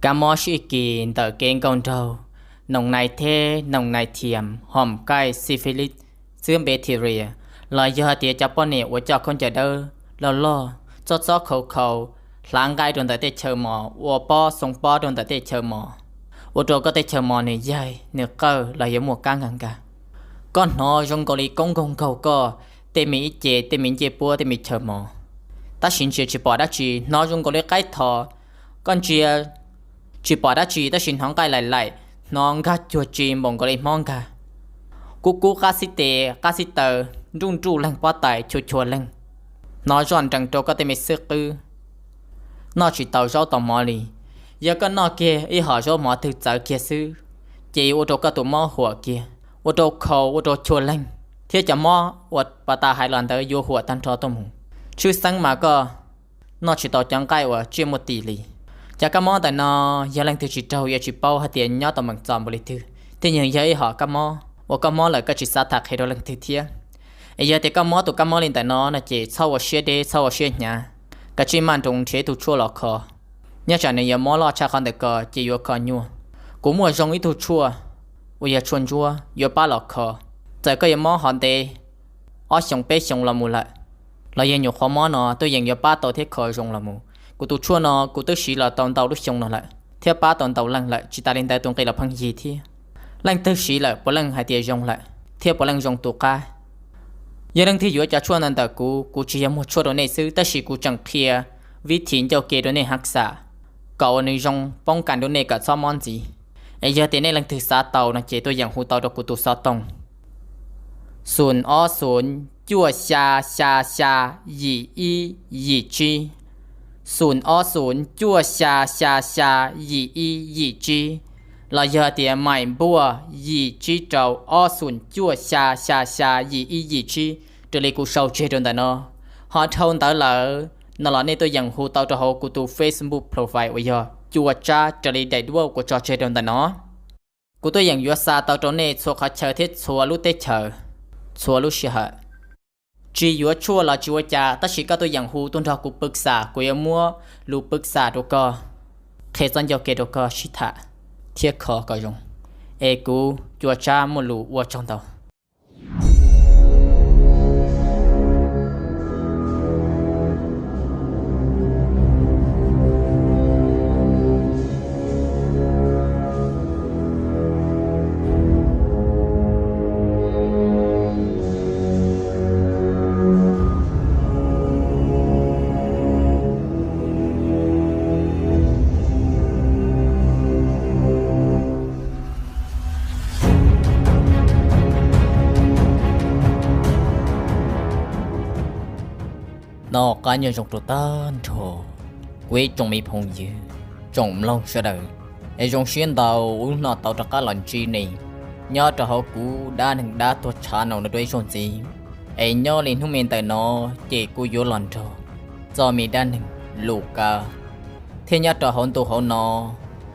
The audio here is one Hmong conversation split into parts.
Kab mob sib kis ntawm kev nkaug nraug, noos nais theb, noos nais thiam, hom kaij, syphilis, xwb bacteria, los yog hais tias cov poj niam uas coj khaub ncaws dawb loj loj, txob txob khau khau, hlav nqaij rau ntawm tej chaw mos, ua pob xoo pob rau ntawm tej chaw mos, ua rau koj tej chaw mos nws yaig nws qawj los yog muaj kab nkag nkag. Koj hnov zoo nkaus li koob nkaug nkaug koj tej me ib ce, tej me ncej puab, tej me chaw mos, tab sis ntsia tsis pom dab tsi, hnov zoo nkaus li qaib tho. Koj ntsia tsis pom dab tsi tab sis hnov nqaij laim laim, hnov nkag cuag tsi npaum nkaus li hmob nkag, kub kub qab xib tes qab xib taw, nruj nruj leeg pob tais, chua chua leeg, hnov zoj nrees rau koj tej me xwb qwb. Noj tsis tau zaub tau mov li. Yog koj noj kiag ib hom zaub mov twg txawv kiag xwb, ces yuav ua rau koj tus mob huam kiag, ua rau khau, ua rau chua leeg, thiab cov mob uas pas tas hais los ntawd yuav huam tag nrho tuaj mus. Tshwj xeeb mas koj noj tsis tau cov nqaij uas tsiaj muaj tis li. Cov kab mob ntawm no yog leej twg tsis raug yuav tsis paub hais tias nyob tau meem txom npaum li twg, thiab yeej yog ib hom kab mob uas koj mob lawm koj tsis xav tham qhia rau leej twg thiab. Es yog tias koj mob tus kab mob li ntawm no no ces txhob ua siab deb txhob ua siab hnyav, kav tsij maj nroos nrhiav ib tug tshuaj los kho. Nyob tsam nws yuav mob loj tshaj qhov ntawm ko ces yuav kho nyuaj. Kuv muaj zoo ib tug tshuaj uas yog tshuaj ntsuab yuav pab los kho. Txawm koj yuav mob hov ntev ob xyoos peb xyoos los mus lawm, los yog nyuam qhuav mob no tuaj yeem yuav pab tau thiab kho zoo los mus. Kuv tus tshuaj no kuv twb siv los tau ntau lub xyoo no lawm thiab pab tau ntau leej lawm, tsis tas li ntawd tus nqi los pheej yig thiab. Leej twg siv lawm puav leej hais tias zoo lawm thiab puav leej zoo tus qab. Yog leej twg yuav cov tshuaj ntawd ntawm kuv, kuv tsis yog muag tshuaj rau nej xwb tab sis kuv tseem qhia vib thim ncauj ke rau nej haj xam, kom uas nws zoo poob kas rau nej kom txhob mob ntxiv. Es yog tias nej leej twg xav tau no ces tuaj yeem hu tau rau kuv tus xov tooj: xoom ob xoom cuaj xya xya xya yim ib yim tsib, xoom ob xoom cuaj xya xya xya yim ib yim tsib, los yog tias maim npuaj yim tsib rau ob xoom cuaj xya xya xya yim ib yim tsib, raws li kuv sau tseg rau ntawm no. Ho dhau ntawd lawm no los nej tuaj yeem hu tau rau hauv kuv tus Facebook profile uas yog Cua Tsab raws li daim duab kuv tso tseg rau ntawm no. Kuv tuaj yeem yuav xa tau rau nej txhua qhov chaw thiab txhua lub teb chaws, txhua lub sij hawm. Tsis yuav tshuaj los tsis ua cas tab sis koj tuaj yeem hu tuaj nrog kuv pwv xam, kuv yuav muab lus pwv xam rau koj, qhia txoj ncauj ke rau koj sib tham thiab kho kom zoo. Es kuv Cua Tsab muaj lus ua tsaug ntau. Noj qab nyob zoo rau tag nrho kuv ib tsoom me phooj ywg, tsoom mloog sawv daws, es zoo siab ntau uas hnub no tau rov qab los ntsib nej nyob rau hauv kuv dab neeg dab tuag tshav no dua ib zaug ntxiv. Es nyob li hnub me ntawm no ces kuv yuav los nrog txoj me dab neeg Lus Kab, thiab nyob rau hauv ntu hauv no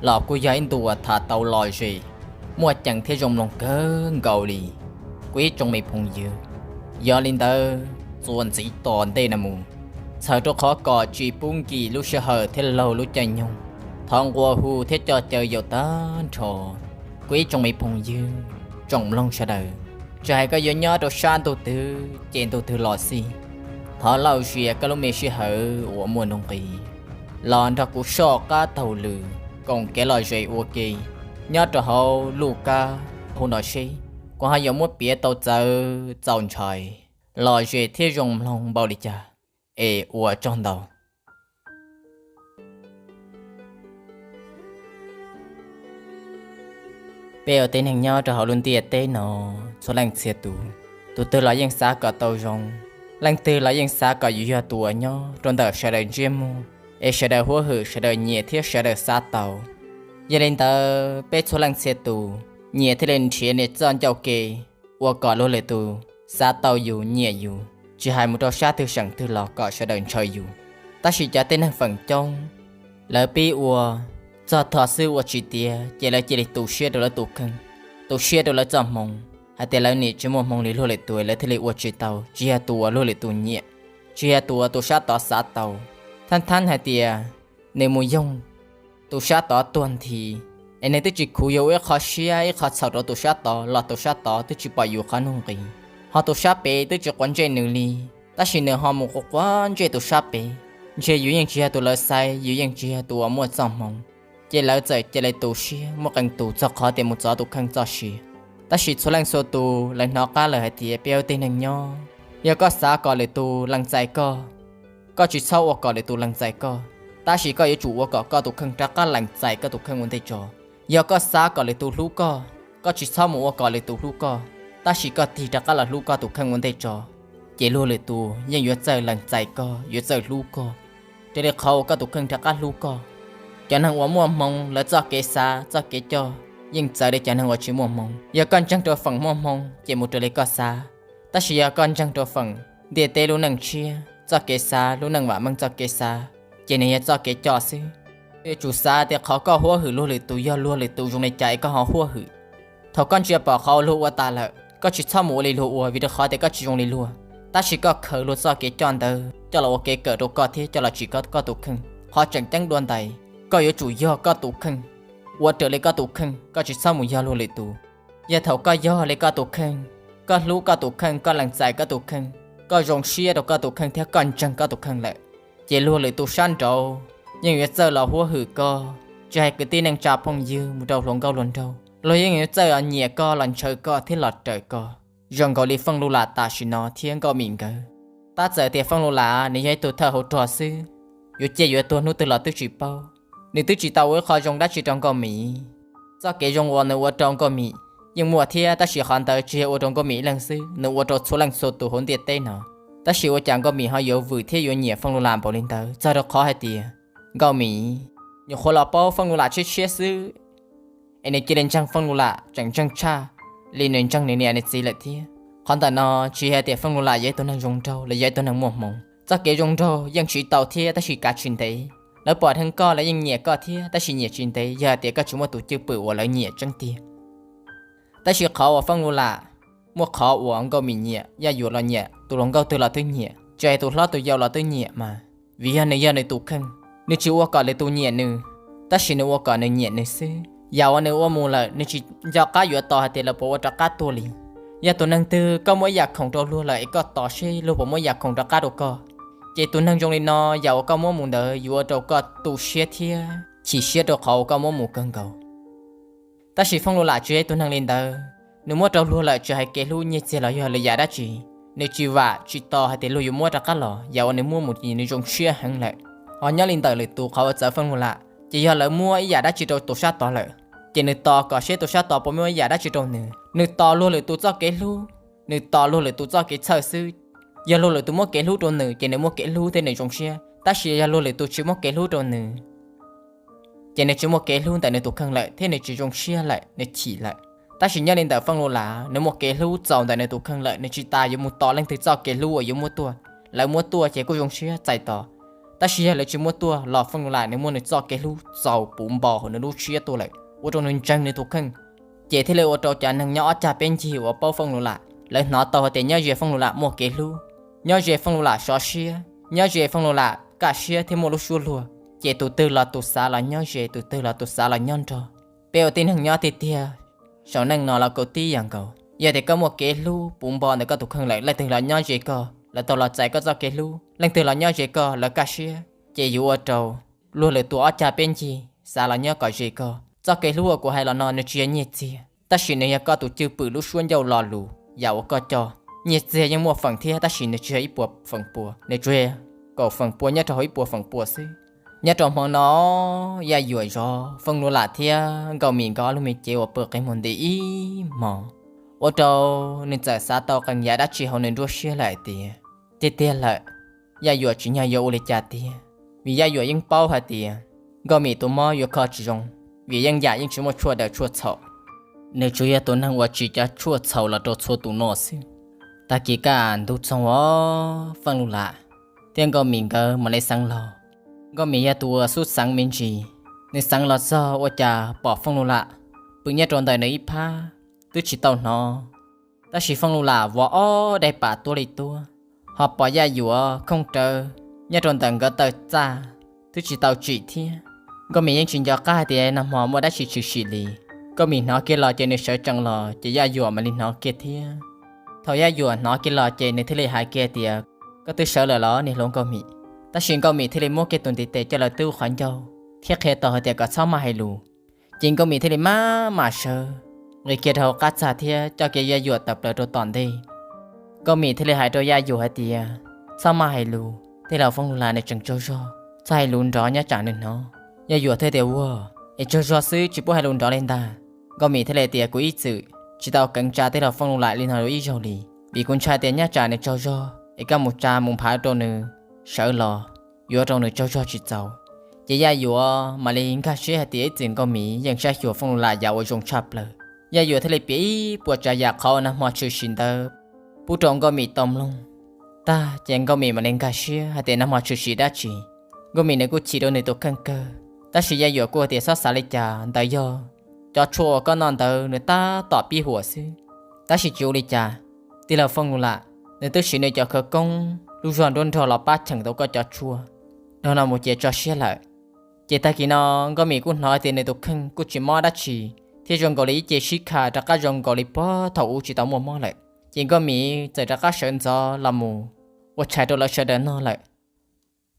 los kuj yog ib ntu uas tham tau lom zem, muaj ceem thiab zoo mloog kawg nkaus li kuv ib tsoom me phooj ywg. Yog li ntawd txuas ntxiv tom ntej no mus, txhawm rau qhov kom tsis pub nkim lub sij hawm thiab laug lub caij nyoog, thov nqua hu thiab coj caw yaus tag nrho kuv ib tsoom me phooj ywg, tsoom mloog sawv daws, tsis hais koj yuav nyob rau sab ntuj twg ces ntuj twg los xij, thov lauj zias koj lub me sij hawm uas muaj nuj nqis los nrog kuv soj qab taug lw koom kev lom zem ua ke nyob rau hauv Lus Kab hauv no seb kuv ho yuav muab piav tau txawv txaus ntshai, lom zem thiab zoo mloog npaum li cas. Es ua tsaug ntau. Peb ua tib neeg nyob rau hauv lub ntiaj teb no txhua leej txhia tus, tus twg los yeej xav kom tau zoo, leej twg los yeej xav kom yus yog tus uas nyob rau ntawm sawv daws ntsiab muag, es sawv daws huab hwm, sawv daws nyiam thiab sawv daws xav tau. Yog li ntawd peb txhua leej txhia tus nyias thiaj li nrhiav nws txoj ncauj ke ua kom luag lwm tus xav tau yus, nyiam yus, tsis hais mus rau sab twg seem twg los kom sawv daws ntshaw yus. Tab sis cov tib neeg feem coob, lawv pib ua txog tho xwb ua tsis tiav ces lawv cia li tu siab rau lawv tus kheej, tu siab rau lawv txoj hmoo, hais tias lawv nim tsis muaj hmoo li luag lwm tus, lawv thiaj li ua tsis tau, tsis yog tus uas luag lwm tus nyiam, tsis yog tus uas tus sab tod xav tau. Thaab thaab hais tias nws mus yoog tus sab tod tuag nthi, es nws twb tsis khuv yuav ua ib qho siab ib qho txhaum rau tus sab tod los tus sab tod twb tsis pom yus qhov nuj nqis, ho tus sab pem twb tsis quav ntsej nws li, tab sis nws ho mus quav quav ntsej tus sab pem, ntshe yus yeej tsis yog tus lawv xaiv, yus yeej tsis yog tus uas muaj txoj hmoo, ces lawv txawm cia li tu siab muaj qee tus txog qhov tias mus txov tus kheej txoj sia. Tab sis txhua leej txhua tus lawv hnov qab lawm hais tias peb ua tib neeg nyob, yog koj xav kom lwm tus lees txais koj, koj tsis txhob ua kom lwm tus lees txais koj, tab sis koj yuav tsum ua kom koj tus kheej rov qab lees txais koj tus kheej ua ntej tso. Yog koj xav kom lwm tus hlub koj, koj tsis txhob mus ua kom lwm tus hlub koj, tab sis koj tig rov qab los hlub koj tus kheej ua ntej tso, ces luag lwm tus yeej yuav txawj lees txais koj, yuav txawj hlub koj, raws li qhov uas koj tus kheej rov qab hlub koj. Cov neeg uas muaj hmoo lawv txoj kev xav txoj kev coj yeej txawv li cov neeg uas tsis muaj hmoo. Yog koj ntseeg rau feem muaj hmoo ces mus raws li koj xav, tab sis yog koj ntseeg rau feem ntiaj teb lub neej tshiab txoj kev xav, lub neej vam meej txoj kev xav, ces nws yog txoj kev coj xwb. Yuav tsum xav tias qhov koj huab hwm luag lwm tus yog luag lwm tus zoo li cas es koj ho huab hwm. Thaum koj ntsia pom qhov uas luag ua tas lawm, koj tsis txhob mus ua li luag ua vim rau qhov tias koj tsis zoo li luag, tab sis koj khaws luag txoj kev coj ntawd coj los ua kev kawm rau koj thiab coj los tsim koj, koj tus kheej. Qhov tseem ceeb dua ntais, koj yuav tsum yog koj tus kheej, ua raws li koj tus kheej, koj tsis txhob mus yog luag lwm tus. Yog thaum koj yog li koj tus kheej, koj hlub koj tus kheej, koj lees txais koj tus kheej, koj zoo siab rau koj tus kheej thiab koj ntseeg koj tus kheej lawm, ces luag lwm tus sab nraud yeej yuav txawj los huab hwm koj, tsis hais kwv tij neej tsa phooj ywg mus rau hluas nkauj hluas nraug, luag yeej yuav txawj los nyiam koj, los ntshaw koj thiab los raws koj. Zoo nkaus li Feej Lus Lam tam sim no thiab Nkauj Mim nkawd, tab txawm tias Feej Lus Lam nws yog ib tug thawj hauv rog xwb, yuav ciaj yuav tuag hnub twg los twb tsis paub. Nws twb tsis tau ua ib qho zoo dab tsi rau Nkauj Mim. Txoj kev zoo uas nws ua rau Nkauj Mim yeej muaj thiab, tab sis qhov ntawd tsis yog ua rau Nkauj Mim ib leeg xwb, nws ua rau txhua leej txhua tus hauv ntiaj teb no. Tab sis ua cas Nkauj Mim ho yuav vwm thiab yuav nyiam Feej Lus Lam npaum li ntawd, txog rau qhov hais tias Nkauj Mim nyuam qhuav los paub Feej Lus Lam tshiab tshiab xwb, es nws cia li ntseeg Feej Lus Lam tseem ntseeg tshaj li nws ntseeg nws niam nws txiv lawm thiab. Qhov ntawm no tsis yog tias Feej Lus Lam yog ib tug neeg zoo nraug los yog ib tug neeg muaj hmoo. Txoj kev zoo nraug yeej siv tau thiab, tab sis kav tsis ntev. Lawv pom dheev koj lawv yeej nyiam koj thiab, tab sis nyiam tsis ntev yog hais tias koj tsis muaj tus cwj pwm uas lawv nyiam tseeb tiag. Tab sis qhov uas Feej Lus Lam muaj qhov uas Nkauj Mim nyiam, Yaj Yuam los nyiam, tus hluas nkauj twg los twb nyiam, tsis hais tus hlob tus yau los twb nyiam mas, vim yog nws yog nws tus kheej, nws tsis ua kom lwm tus nyiam nws, tab sis nws ua kom nws nyiam nws xwb. Yam uas nws ua mus lawm nws tsis nco qab yuav tos hais tias lawv puas ua rov qab tuaj li. Yog tus neeg twg koj muaj ib yam khoom rau luag lawm es koj tos seb luag puas muaj ib yam khoom rov qab rau koj, ces tus neeg zoo li no yam uas koj muab mus ntawd yuav ua rau koj tu siab thiab chim siab rau qhov uas koj muab mus kawg nkaus. Tab sis Feej Lus Lam tsis yog ib tug neeg li ntawd, nws muab rau luag lawm tsis hais kev hlub nyiaj txiag los yog lwm yam dab tsi, nws tsis vam tsis tos hais tias luag yuav muab rov qab los, yam uas nws muab mus ces nws zoo siab heev lawm. Ho nyob li ntawm lwm tus qhov uas txawv Feej Lus Lam, ces yog lawv muab ib yam dab tsi rau tus sab tod lawm, ces nws tos kom seb tus sab tod puas muab ib yam dab tsi rau nws. Nws tos luag lwm tus txoj kev hlub, nws tos luag lwm tus txoj kev txhawj xwb. Yog luag lwm tus muab kev hlub rau nws ces nws muaj kev hlub thiab nws zoo siab, tab sis yog luag lwm tus tsis muab kev hlub rau nws, ces nws tsis muaj kev hlub ntawm nws tus kheej lawm thiab nws tsis zoo siab lawm, nws chim lawm. Tab sis nyob li ntawm Feej Lus Lam, nws muaj kev hlub txaus ntawm nws tus kheej lawm, nws tsis tas yuav mus tos leej twg txoj kev hlub uas yuav muab tuaj. Lawv muab tuaj ces kuj zoo siab txais tos, tab sis yog lawv tsis muab tuaj los Feej Lus Lam nws muaj nws txoj kev hlub txaus puv npo hauv nws lub siab tuaj lawm, ua rau nws ntseeg nws tus kheej. Ces thiaj li ua rau cov neeg nyob ob cag peb ncig uas paub Feej Lus Lam, lawv hnov tau hais tias nyob ze Feej Lus Lam muaj kev hlub, nyob ze Feej Lus Lam sov siab, nyob ze Feej Lus Lam kaj siab thiab muaj lub suab luag, ces tus twg los tus xav los nyob ze, tus twg los tus xav los nyob nrog. Peb ua tib neeg nyob tiag tiag, saum neej no los kaum tib yam nkaus. Yog tias koj muaj kev hlub puv npo ntawm koj tus kheej lawm, leej twg los nyob ze koj, lawv tau los txais koj txoj kev hlub, leej twg los nyob ze koj, lawv kaj siab, ces yuav ua rau luag lwm tus ob cag peb ncig xav los nyob kom ze koj. Txoj kev hlub uas kuv hais los no nws tsis yog nyiaj txiag, tab sis nws yog koj tus cwj pwm lub suab ncauj lo lus yam uas koj coj. Nyiaj txiag yeej muaj feem thiab, tab sis nws tsis yog ib puas feem pua, nws tsuas yog kaum feem pua nyob rau hauv ib puas feem pua xwb. Nyob rau hmo no, Yaj Yuam zov Feej Lus Lam thiab Nkauj Mim nkawd ob lub me cev uas pw qev muag nti ib hmos, ua rau nws txawm xav tau qee yam dab tsi hauv nws nruab siab lawm hais tias, tiag tiag lawm, Yaj Yuam tsim nyog yuav ua li cas tiag, vim Yaj Yuam yeej paub hais tias Nkauj Mim tus mob yuav kho tsis zoo, vim yeej yam yeej tsis muaj tshuaj daws tshuaj txhaum. Nws tsuas yog tus neeg uas tsim cov tshuaj txhaum los rau txhua tus noj xwb. Tag kis kaj ntug txoog os, Feej Lus Lam thiab Nkauj Mim nkawd mam li xeev los. Nkauj Mim yog tus uas xub xeev me ntsis, nws xeev los txog ua cas pom Feej Lus Lam pw nyob rau ntawm nws ib phab, twb tsis tau hnov. Tab sis Feej Lus Lam vov ob daim pam tuab li tuab, ho pom Yaj Yuam khooj rawv nyob rau ntawm nkawd taw txaj, twb tsis tau tsim thiab. Nkauj Mim yeej tsis nco qab hais tias nag hmo muaj dab tsi tshwm sim li. Nkauj Mim hnov kiag los ces nws sawv tsees los ces Yaj Yuam mam li hnov kiag thiab. Thaum Yaj Yuam hnov kiag los ces nws thiaj li hais kiag tias, koj twb sawv lawm los niag hluas Nkauj Mim? Tab sis Nkauj Mim thiaj li muab kiag tus ntiv tes coj los tub qhov ncauj thiab qhia tau hais tias kom txhob maj hais lus. Ces Nkauj Mim thiaj li maj mam sawv nqis kiag rau hauv qab txag thiab coj kiag Yaj Yuam tawm plaws rau tom ntej. Nkauj Mim thiaj li hais rau Yaj Yuam hais tias, txhob maj hais lus, tij laug Fooj Lus Lam nws tseem tsaug zog, txhob hais lus nrov nyob tsam nws hnov. Yaj Yuam thiaj tias, ua, es tsaug zog xwb tsis pub hais lus nrov li ntag. Nkauj Mim thiaj li tias, kuv ib txwm tsis tau keev tsa tij laug Fooj Lus Lam li no ib zaug li, vim kuv ntshai tias nyob tsam nws tsaug zog es koj mus tsa mus nphav rau nws sawv los yuav rau nws tsaug zog tsis txaus. Ces Yaj Yuam mam li nkag siab hais tias ib txwm Nkauj Mim yeej saib xyuas Fooj Lus Lam yam uas zoo tshaj plaws. Yaj Yuam thiaj li piav ib puas tsav yam qhov uas nag hmo tshwm sim ntawd pub rau Nkauj Mim tau mloog tag ces Nkauj Mim mam li nkag siab hais tias nag hmo tshwm sim dab tsi. Nkauj Mim nws kuj chim rau nws tus kheej kawg, tab sis Yaj Yuam kuj tias txhob xav li cas, ntawd yog cov tshuaj uas koj noj ntawd nws tab tom pib huam xwb. Tab sis tsis ua li cas, tij laug Fooj Lus Lam nws twb siv nws cov khawv koob lub zog nruab nrog los pab cheem tau koj cov tshuaj. Dhau no mus ces tso siab lawm. Ces tag kis no Nkauj Mim kuj hnov tias nws tus kheej kuj tsis mob dab tsi thiab zoo nkaus li ib ce sib kha rov qab zoo nkaus li puag thaum ub tsis tau muaj mob lawm. Ces Nkauj Mim txawm rov qab sawv ntxov los mus ua tshais rau lawv sawv daws noj lawm.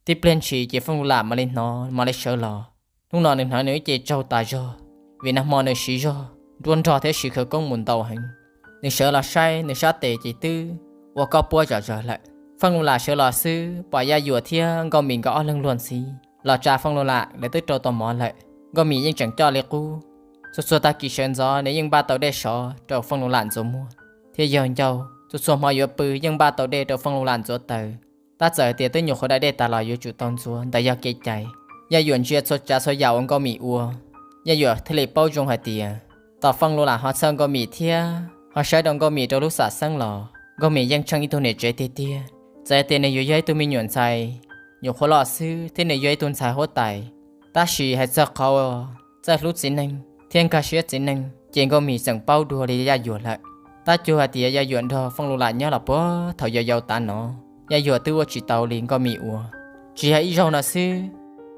Tib pliag ntshis ces Fooj Lus Lam mam li hnov mam li sawv los. Hnub no nws hnov nws ib ce tsaug tas zog, vim nag hmo nws siv zog nruab nrog thiab siv khawv koob mus ntau heev. Nws sawv los saib nws sab tes ces twb ua koj puab zom zaws lawm. Fooj Lus Lam sawv los xwb pom Yaj Yuam thiab Nkauj Mim nkawd ob leeg luag ntxhi los tsa Fooj Lus Lam, lawv twb rau tau mov lawm. Nkauj Mim yeej tseem coj li qub, txhua txhua tag kis sawv ntxov nws yeej npaj tau dej sov rau Fooj Lus Lam ntxuav muag thiab yog ncauj, txhua txhua hmo yuav pw yeej npaj tau dej rau Fooj Lus Lam ntxuav taw. Tab txawm tias twb nyuam qhuav da dej tas los yuav tsum tau ntxuav, ntawd yog kev cai. Yaj Yuam ntsia txhua tsav txhua yam uas Nkauj Mim ua, Yaj Yuam thiaj li paub zoo hais tias tom Fooj Lus Lam ho txhawj Nkauj Mim thiab ho saib rau Nkauj Mim rau lub xam xeeb los Nkauj Mim yeej tsheej ib tug niam tsev tiag tiag. Txawm tias nws yuav yog ib tug me nyuam ntxhais nyuam qhuav loj xwb thiab nws yog ib tug ntxhais huab tais, tab sis hais txog qhov txawj hlub txiv neej thiab nkag siab txiv neej ces Nkauj Mim tseem paub dua li Yaj Yuam lawm. Tab cuag hais tias Yaj Yuam nrog Fooj Lus Lam nyob los puag thaum yau yau tav no, Yaj Yuam twb ua tsis tau li Nkauj Mim ua. Tsis yog ib zaug no xwb,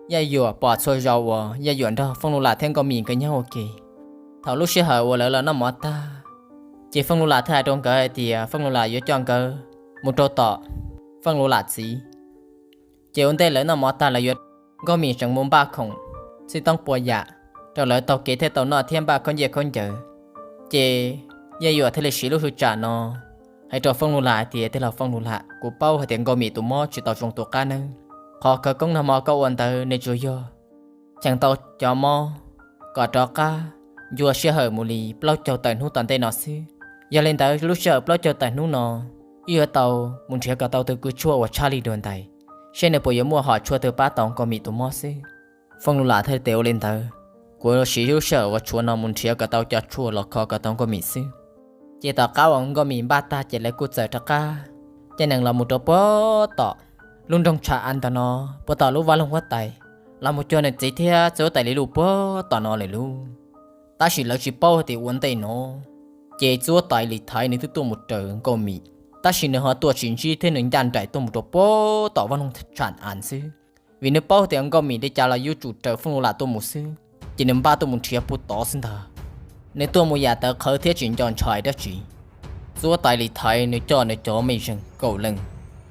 Yaj Yuam pom txhua zaus uas Yaj Yuam nrog Fooj Lus Lam thiab Nkauj Mim nkawd nyob ua ke. Thaum lub sij hawm uas lawv los noj mov tag, ces Fooj Lus Lam thiaj hais rau nkawd hais tias Fooj Lus Lam yuav coj nkawd mus rau tom Fooj Lus Lam txiv. Ces ua ntej lawv noj mov tag lawv yuav, Nkauj Mim tseem mus npaj khoom txhij toob puas yam rau lawv taug kev thiaj tau noj thiab npaj khaub ncaws khaub ncaws. Ces Yaj Yuam thiaj li siv lub hwj tsam no hais rau Fooj Lus Lam hais tias, tij laug Fooj Lus Lam, kuv paub hais tias Nkauj Mim tus mob tsis tau zoo tus qab neeb. Qhov khawv koob nag hmo koj ua ntawd nws tsuas yog cheem tau cov mob kom rov qab ncua sij hawm mus li plaub caug tawm hnub tom ntej no xwb. Yog li ntawd lub sij hawm plaub caug tawm hnub no wb yuav tau mus nrhiav kom tau tus kws tshuaj uas tshaj li dua ntais, seb nws puas yuav muaj hom tshuaj twg pab tau Nkauj Mim tus mob xwb. Fooj Lus Lam thiaj tias, ua li ntawd kuv siv lub sij hawm uas tshuav no mus nrhiav kom tau cov tshuaj los kho kom tau Nkauj Mim xwb. Ces tom qab uas Nkauj Mim npaj tag ces lawv kuj txawm rov qab caij nees los mus rau puag tom lub nroog Tsha As ntawm no, puag tom lub vaj loog huab tais, los mus cuag nws txiv thiab txiv huab tais Lis Luj puag tom no lawm lauj. Tab sis lawv tsis paub hais tias ua ntej no ces txiv huab tais Lis Thaiv nws twb tuaj mus raws Nkauj Mim, tab sis nws ho tuaj tsis ntsib thiab nws ncaj nraim tuaj mus rau puag tom vaj loog Tsha As xwb. Vim nws paub tias Nkauj Mim li cas los yuav tsum raws Fooj Lus Lam tuaj mus xwb, ces nws npaj tuaj mus nrhiav puag tod xwb ntag. Nws tuaj mus yam tawv qhawv thiab tsis nco ntshai dab tsi. Txiv huab tais Lis Thaiv nws coj nws cov mej zeej kaum leej,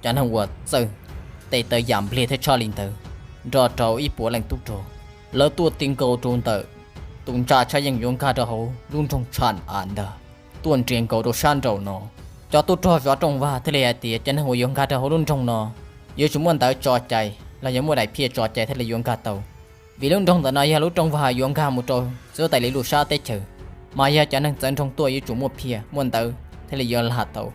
cov neeg uas txawj tes taw yam npliag thiab tshaj li ntawd, nrog rau ib puas leej tub rog, lawv tuaj ti nkaus rau ntawm tus ntsa tshaj yeej yuav nkag rau hauv lub nroog Tsha As ntag, tuaj nres nkaus rau sab nraum no. Cov tub rog zov rooj vag thiaj li hais tias cov neeg uas yuav nkag rau hauv lub nroog no yuav tsum muaj ntawv tso cai los yog muaj daim phiaj tso cai thiaj li yuav nkag tau. Vim lub nroog ntawm no yog lub rooj vag yuav nkag mus rau txiv huab tais Lis Luj sab teb chaws, mas yog cov neeg txawv nroog tuaj yuav tsum muaj phiaj muaj ntawv thiaj li yuav nkag tau.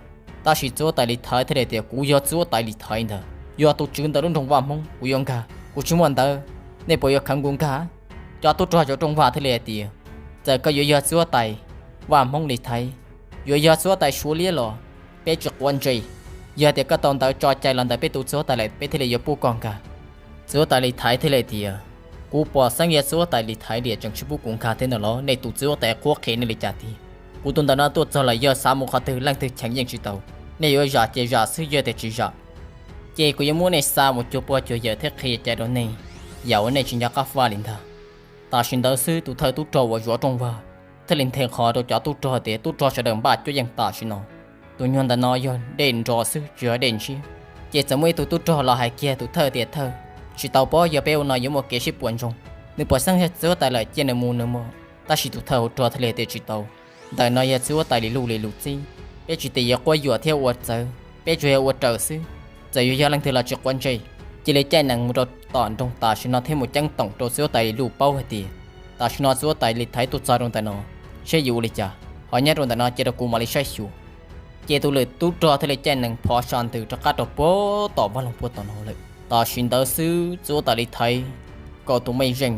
Tab sis txiv huab tais Lis Thaiv thiaj li tias, kuv yog txiv huab tais Lis Thaiv ntag, yog tus tswv ntawm lub nroog Vaj Hmoob, kuv yuav nkag, kuv tsis muaj ntawv, nej puas yuav khaws kuv nkag? Cov tub rog zov rooj vag thiaj li hais tias, txawm koj yuav yog txiv huab tais Vaj Hmoob Lis Thaiv, yuav yog txiv huab tais Suav Liab los peb tsis quav ntsej. Yog tias koj tau ntawv tso cai los ntawm peb tus txiv huab tais lawm peb thiaj li yuav pub koj nkag. Txiv huab tais Lis Thaiv thiaj li tias, kuv pom xeeb yog txiv huab tais Lis Thaiv li tseem tsis pub kuv nkag thiab ntag los, nej tus txiv huab tais qhuab qhia nej li cas tiag? Kuv tus ntawm no tuaj txog los yog xav mus qhov twg leej twg cheem yeej tsis tau. Nej yuav zam ces zam xwb, yog tias tsis zam ces kuv yuav muab nej xa mus cuag pog cuag yawm thiab qhia cai rau nej, yam uas nej tsis nco qab faj li ntag. Tam sim ntawd xwb tus thawj tub rog uas Zov Rooj Vag thiaj li nthe qho rau cov tub rog tias tub rog sawv daws npaj cuab yeej tam sim no. Tus nyuag ntawm no yog dej nro xwb tsis yog dej ntshiab. Ces txawm muaj ib tug tub rog los hais kiag tus thawj tias thawj, tsis tau pob, yog peb ua no yuav muaj kev sib puas ntsoog. Nws puas xeeb yog txiv huab tais lawm cia nws mus nws mus. Tab sis tus thawj hauv rog thiaj li tias tsis tau, ntawm no yog txiv huab tais Lis Luj li lus txib, peb tsis tas yuav quab yuam thiab ua txawv, peb tsuas yog ua raws xwb. Txawm yuav yog leej twg los tsis quav ntsej, cia li caij nees mus rau tom nroog tam sim no thiab mus ceeb toom rau txiv huab tais Lis Luj paub hais tias tam sim no txiv huab tais Lis Thaiv tuaj txog rau ntawm no, seb yuav ua li cas, ho nyob rau ntawm no cia rau kuv mam li saib xyuas. Ces tus lwm tub rog thiaj li caij nees phov sa ntws rov qab rau puag tom vaj loog puag tom no lawm. Tam sim ntawd xwb txiv huab tais Lis Thaiv kaum tus mej zeej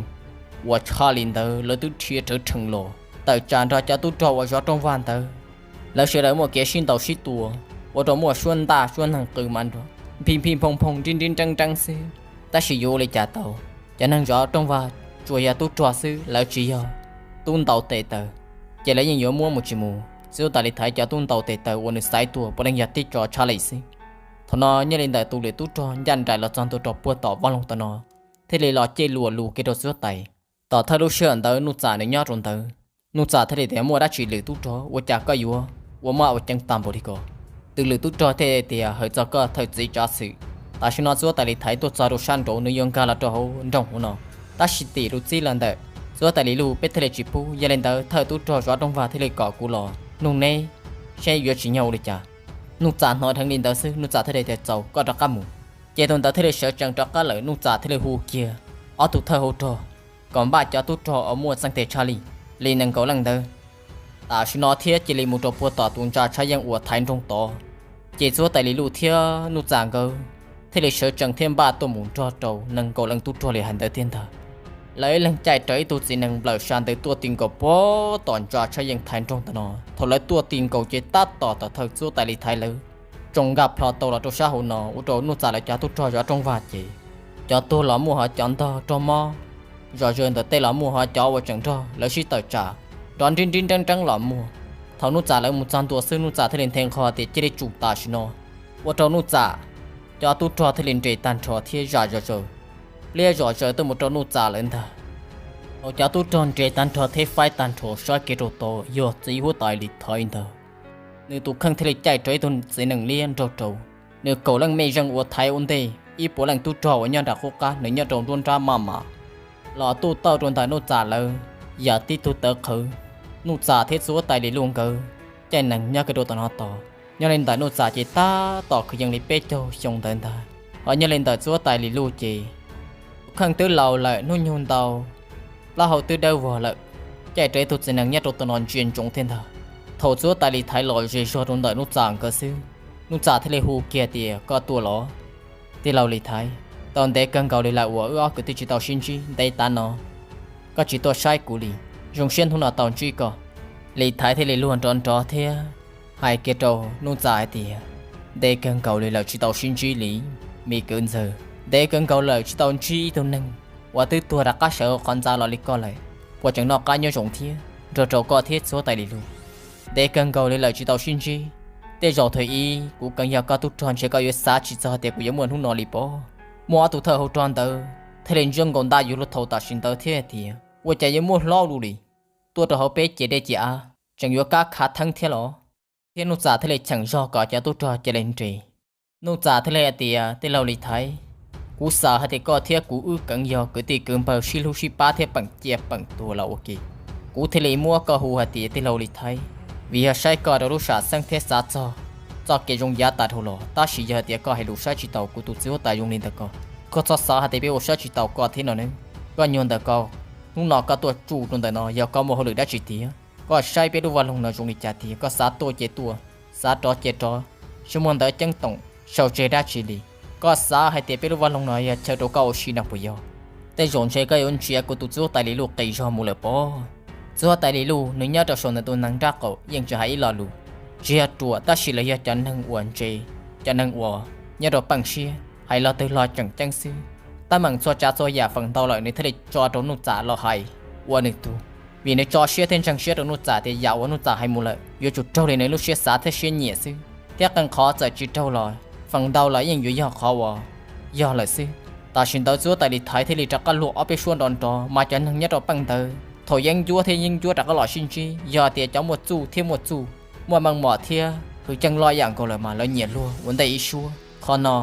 uas tshaj li ntawd lawv twb rhia rawv rhees los tawm tsam nrog cov tub rog uas Zov Rooj Vag ntawd. Lawv sawv daws muaj kev sib ntaus sib tua, ua rau muaj suab ntaj suab neeg qw mas nrog nphij nphij nphoo nphoo nrib nrib nreeb nreeb xwb. Tab sis yuav ua li cas tau, cov neeg Zov Rooj Vag tsuas yog tub rog xwb, lawv tsis yog tub ntaus tes taw, ces lawv yeej yuav muab mus tsis mus. Txiv huab tais Lis Thaiv cov tub ntaus tes taw uas nws xaiv tuaj puav leej yog tib co tshab li xwb. Thaum no nyob li ntawm tus lwm tub rog ncaj nraim los txog ntua rau puag tom vaj loog tom no, thiaj li los ceg luam lus kiag rau txiv huab tais. Tom thawj lub sij hawm ntawd Nuj Txam nws nyob rau ntawd. Nuj Txam thiaj li tias muaj dab tsi lwm tub rog, ua cas koj yuav ua maj ua ceev tag npaum li ko? Tus lwm tub rog thiaj tias hawm txog koj thawj txiv tsav xwm, tam sim no txiv huab tais Lis Thaiv tuaj txog rau sab nraud, nws yuav nkag los rau hauv nroog hauv no. Tab sis tim lus txib los ntawm txiv huab tais Lis Luj peb thiaj li tsis pub. Yog li ntawd thawj tub rog Zov Rooj Vag thiaj li kom kuv los nug neb seb yuav tsim nyog ua li cas. Nuj Txam hnov dheev li ntawd xwb Nuj Txam thiaj li tias txaus, koj rov qab mus. Ces tus ntawd thiaj li sawv tsees rov qab lawm. Nuj Txam thiaj li hu kiag ob tug thawj hauv rog kom npaj cov tub rog uas muaj txeeg tes tshaj li, li nees nkaum leej ntawd tam sim no thiab cia li mus rau puag tom tus ntsa tshab yeej uas thaiv nroog tod. Ces txiv huab tais Lis Luj thiab Nuj Txam nkawd thiaj li sawv tsees thiab npaj tuaj mus nrog rau nees nkaum leej tub rog li hais ntawd thiab ntag. Lawv ib leeg caij rawv ib tug txiv nees nplawm sa ntawd tuaj ti nkaus puag tom ntsa tshab yeej thaiv nroog tom no. Thaum lawv tuaj ti nkaus ces tab tom tom thawj txiv huab tais Lis Thaiv lawv tsoom nkag plho tau los rau sab hauv no, ua rau Nuj Txam lawv cov tub rog Zov Rooj Vag ces cov tuag los muaj, ho cov ntog raug mob zom zaws ntawm tej los muaj, ho cov uas tseem nrog lawv sib tawm tsam nrov nrib nrib nreeb nreeb los muaj. Thaum Nuj Txam lawv mus txog ntua xwb Nuj Txam thiaj li nthe nqho tias cia li tsum tam sim no, ua rau Nuj Txam cov tub rog thiaj li nres tag nrho thiab zam zom zaws, pliab zom zaws tuaj mus rau Nuj Txam lawv ntag. Thaum cov tub rog nres tag nrho thiab faib tag nrho saib kiag rau tod yog txiv huab tais Lis Thaiv ntag. Nws tus kheej thiaj li caij rau ib tug txiv nees liab nraug rau, nws kaum leej mej zeej uas thaiv ua ntej, ib puas leej tub rog uas nyob nram qub qab, nws nyob rau nruab nrab maj mam los tuaj tawj rau ntawm Nuj Txam lawv yam tib tug tawv qhawv. Nuj Txam thiab txiv huab tais Lis Luj nkawd caij nees nyob kiag rau tom no tod. Nyob li ntawm Nuj Txam ces tab tom kwv yees li peb caug xyoo ntawd ntag, ho nyob li ntawm txiv huab tais Lis Luj ces tus kheej twb laus lawm, hnub nyoog ntau plaub hau twb dawb vog lawm, caij rau ib tug txiv nees nyob rau tom no ntsia ntsoov thiab ntag. Thaum txiv huab tais Lis Thaiv los ze zog rau ntawm Nuj Txam nkawd xwb, Nuj Txam thiaj li hu kiag tias koj tuaj los? Tij laug Lis Thaiv, tau ntev kawg nkaus li lawm uas wb ob kwv tij tsis tau sib ntsib, ntev tav no koj tsis tuaj saib kuv li, zoo siab hnub no tau ntsib koj. Lis Thaiv thiaj li luag nrov nrov thiab hais kiag rau Nuj Txam hais tias ntev kawg nkaus li lawm tsis tau sib ntsib li, me kwv ntxawg, ntev kawg nkaus lawm tsis tau ntsib ib tug neeg uas twb tuag rov qab sawv hauv qhov ntxa los li koj lawm, puas tseem noj qab nyob zoo thiab? Nrog rau koj thiab txiv huab tais Lis Luj, ntev kawg nkaus li lawm tsis tau sib ntsib. Tej zaum thaum ub kuv kheev yog koj tub rog ntshe koj yuav xav tsis txog tias kuv yuav muaj hnub no li pob. Muaj ob tug thawj hauv rog ntawd thiaj li ntsia nkaus ntaj yuav luag thaum tam sim ntawd thiab hais tias ua cas yuav muaj hlob ua luaj li, tuaj rau hauv peb ciam dej ciam av tseem yuav kab khav theeb thiab los? Thiab Nuj Txam thiaj li cheem zog kom cov tub rog cia li nres. Nuj Txam thiaj li hais tias tij laug Lis Thaiv, kuv xav hais tias koj thiab kuv wb kheev yog kwv tij kwv npawg sib hlub sib pab thiab peem ciaj peem tuag los ua ke. Kuv thiaj li muab koj hu hais tias tij laug Lis Thaiv, vim yog saib koj rau lub sam xeeb thiab xav txog txoj kev zoo yav tas dhau los. Tab sis yog hais tias koj hais lus saib tsis taus kuv tus txiv huab tais zoo li ntawm koj, koj txhob xav hais tias peb ua saib tsis taus koj thiab no nawb. Koj nyuag ntawm koj, hnub no koj tuaj tsuj rau ntawm no yog koj muaj hauj lwm dab tsi tiag? Koj saib peb lub vaj loog no zoo li cas tiag, koj xav tuaj ces tuaj, xav rov ces rov, tsis muaj ntawv ceeb toom sau tseg dab tsi li. Koj xav hais tias peb lub vaj loog no yog chaw rau koj ua si no puas yog? Tej zaum ntshe koj yuav ntsia kuv tus txiv huab tais Lis Luj qis zog mus lawm pob. Txiv huab tais Lis Luj nws nyob rau saum ntawm tus nees nraub qaum yeej tsis hais ib lo lus, tsis yog ruam tab sis los yog cov neeg uas ntse, cov neeg uas nyob rau peej siab. Hais lo twg los tseem ceeb xwb. Tab meem txhua tsav txhua yam feem ntau lawm nws thiaj li tso rau Nuj Txam los hais ua nws tug, vim nws tso siab thiab ntseeg siab rau Nuj Txam tias yam uas Nuj Txam hais mus lawm yuav tsum raug li nws lub siab xav thiab siab nyiam xwb. Thiab qee qhov txawm tsis raug los feem ntau los yeej yuav yog qhov uas yog lawm xwb. Tam sim ntawd txiv huab tais Lis Thaiv thiaj li rov qab luag ob peb suab nrov nrov mas cov neeg nyob rau peej ntawd thaum yeeb ncuab thiab yeeb ncuab rov qab los sib ntsib. Yog tias cov muaj txuj thiab muaj txuj, muaj meej mom thiab hwm ceej loj yam nkaus lawm mas lawv nyiam luag ua ntej ib suab. Qhov no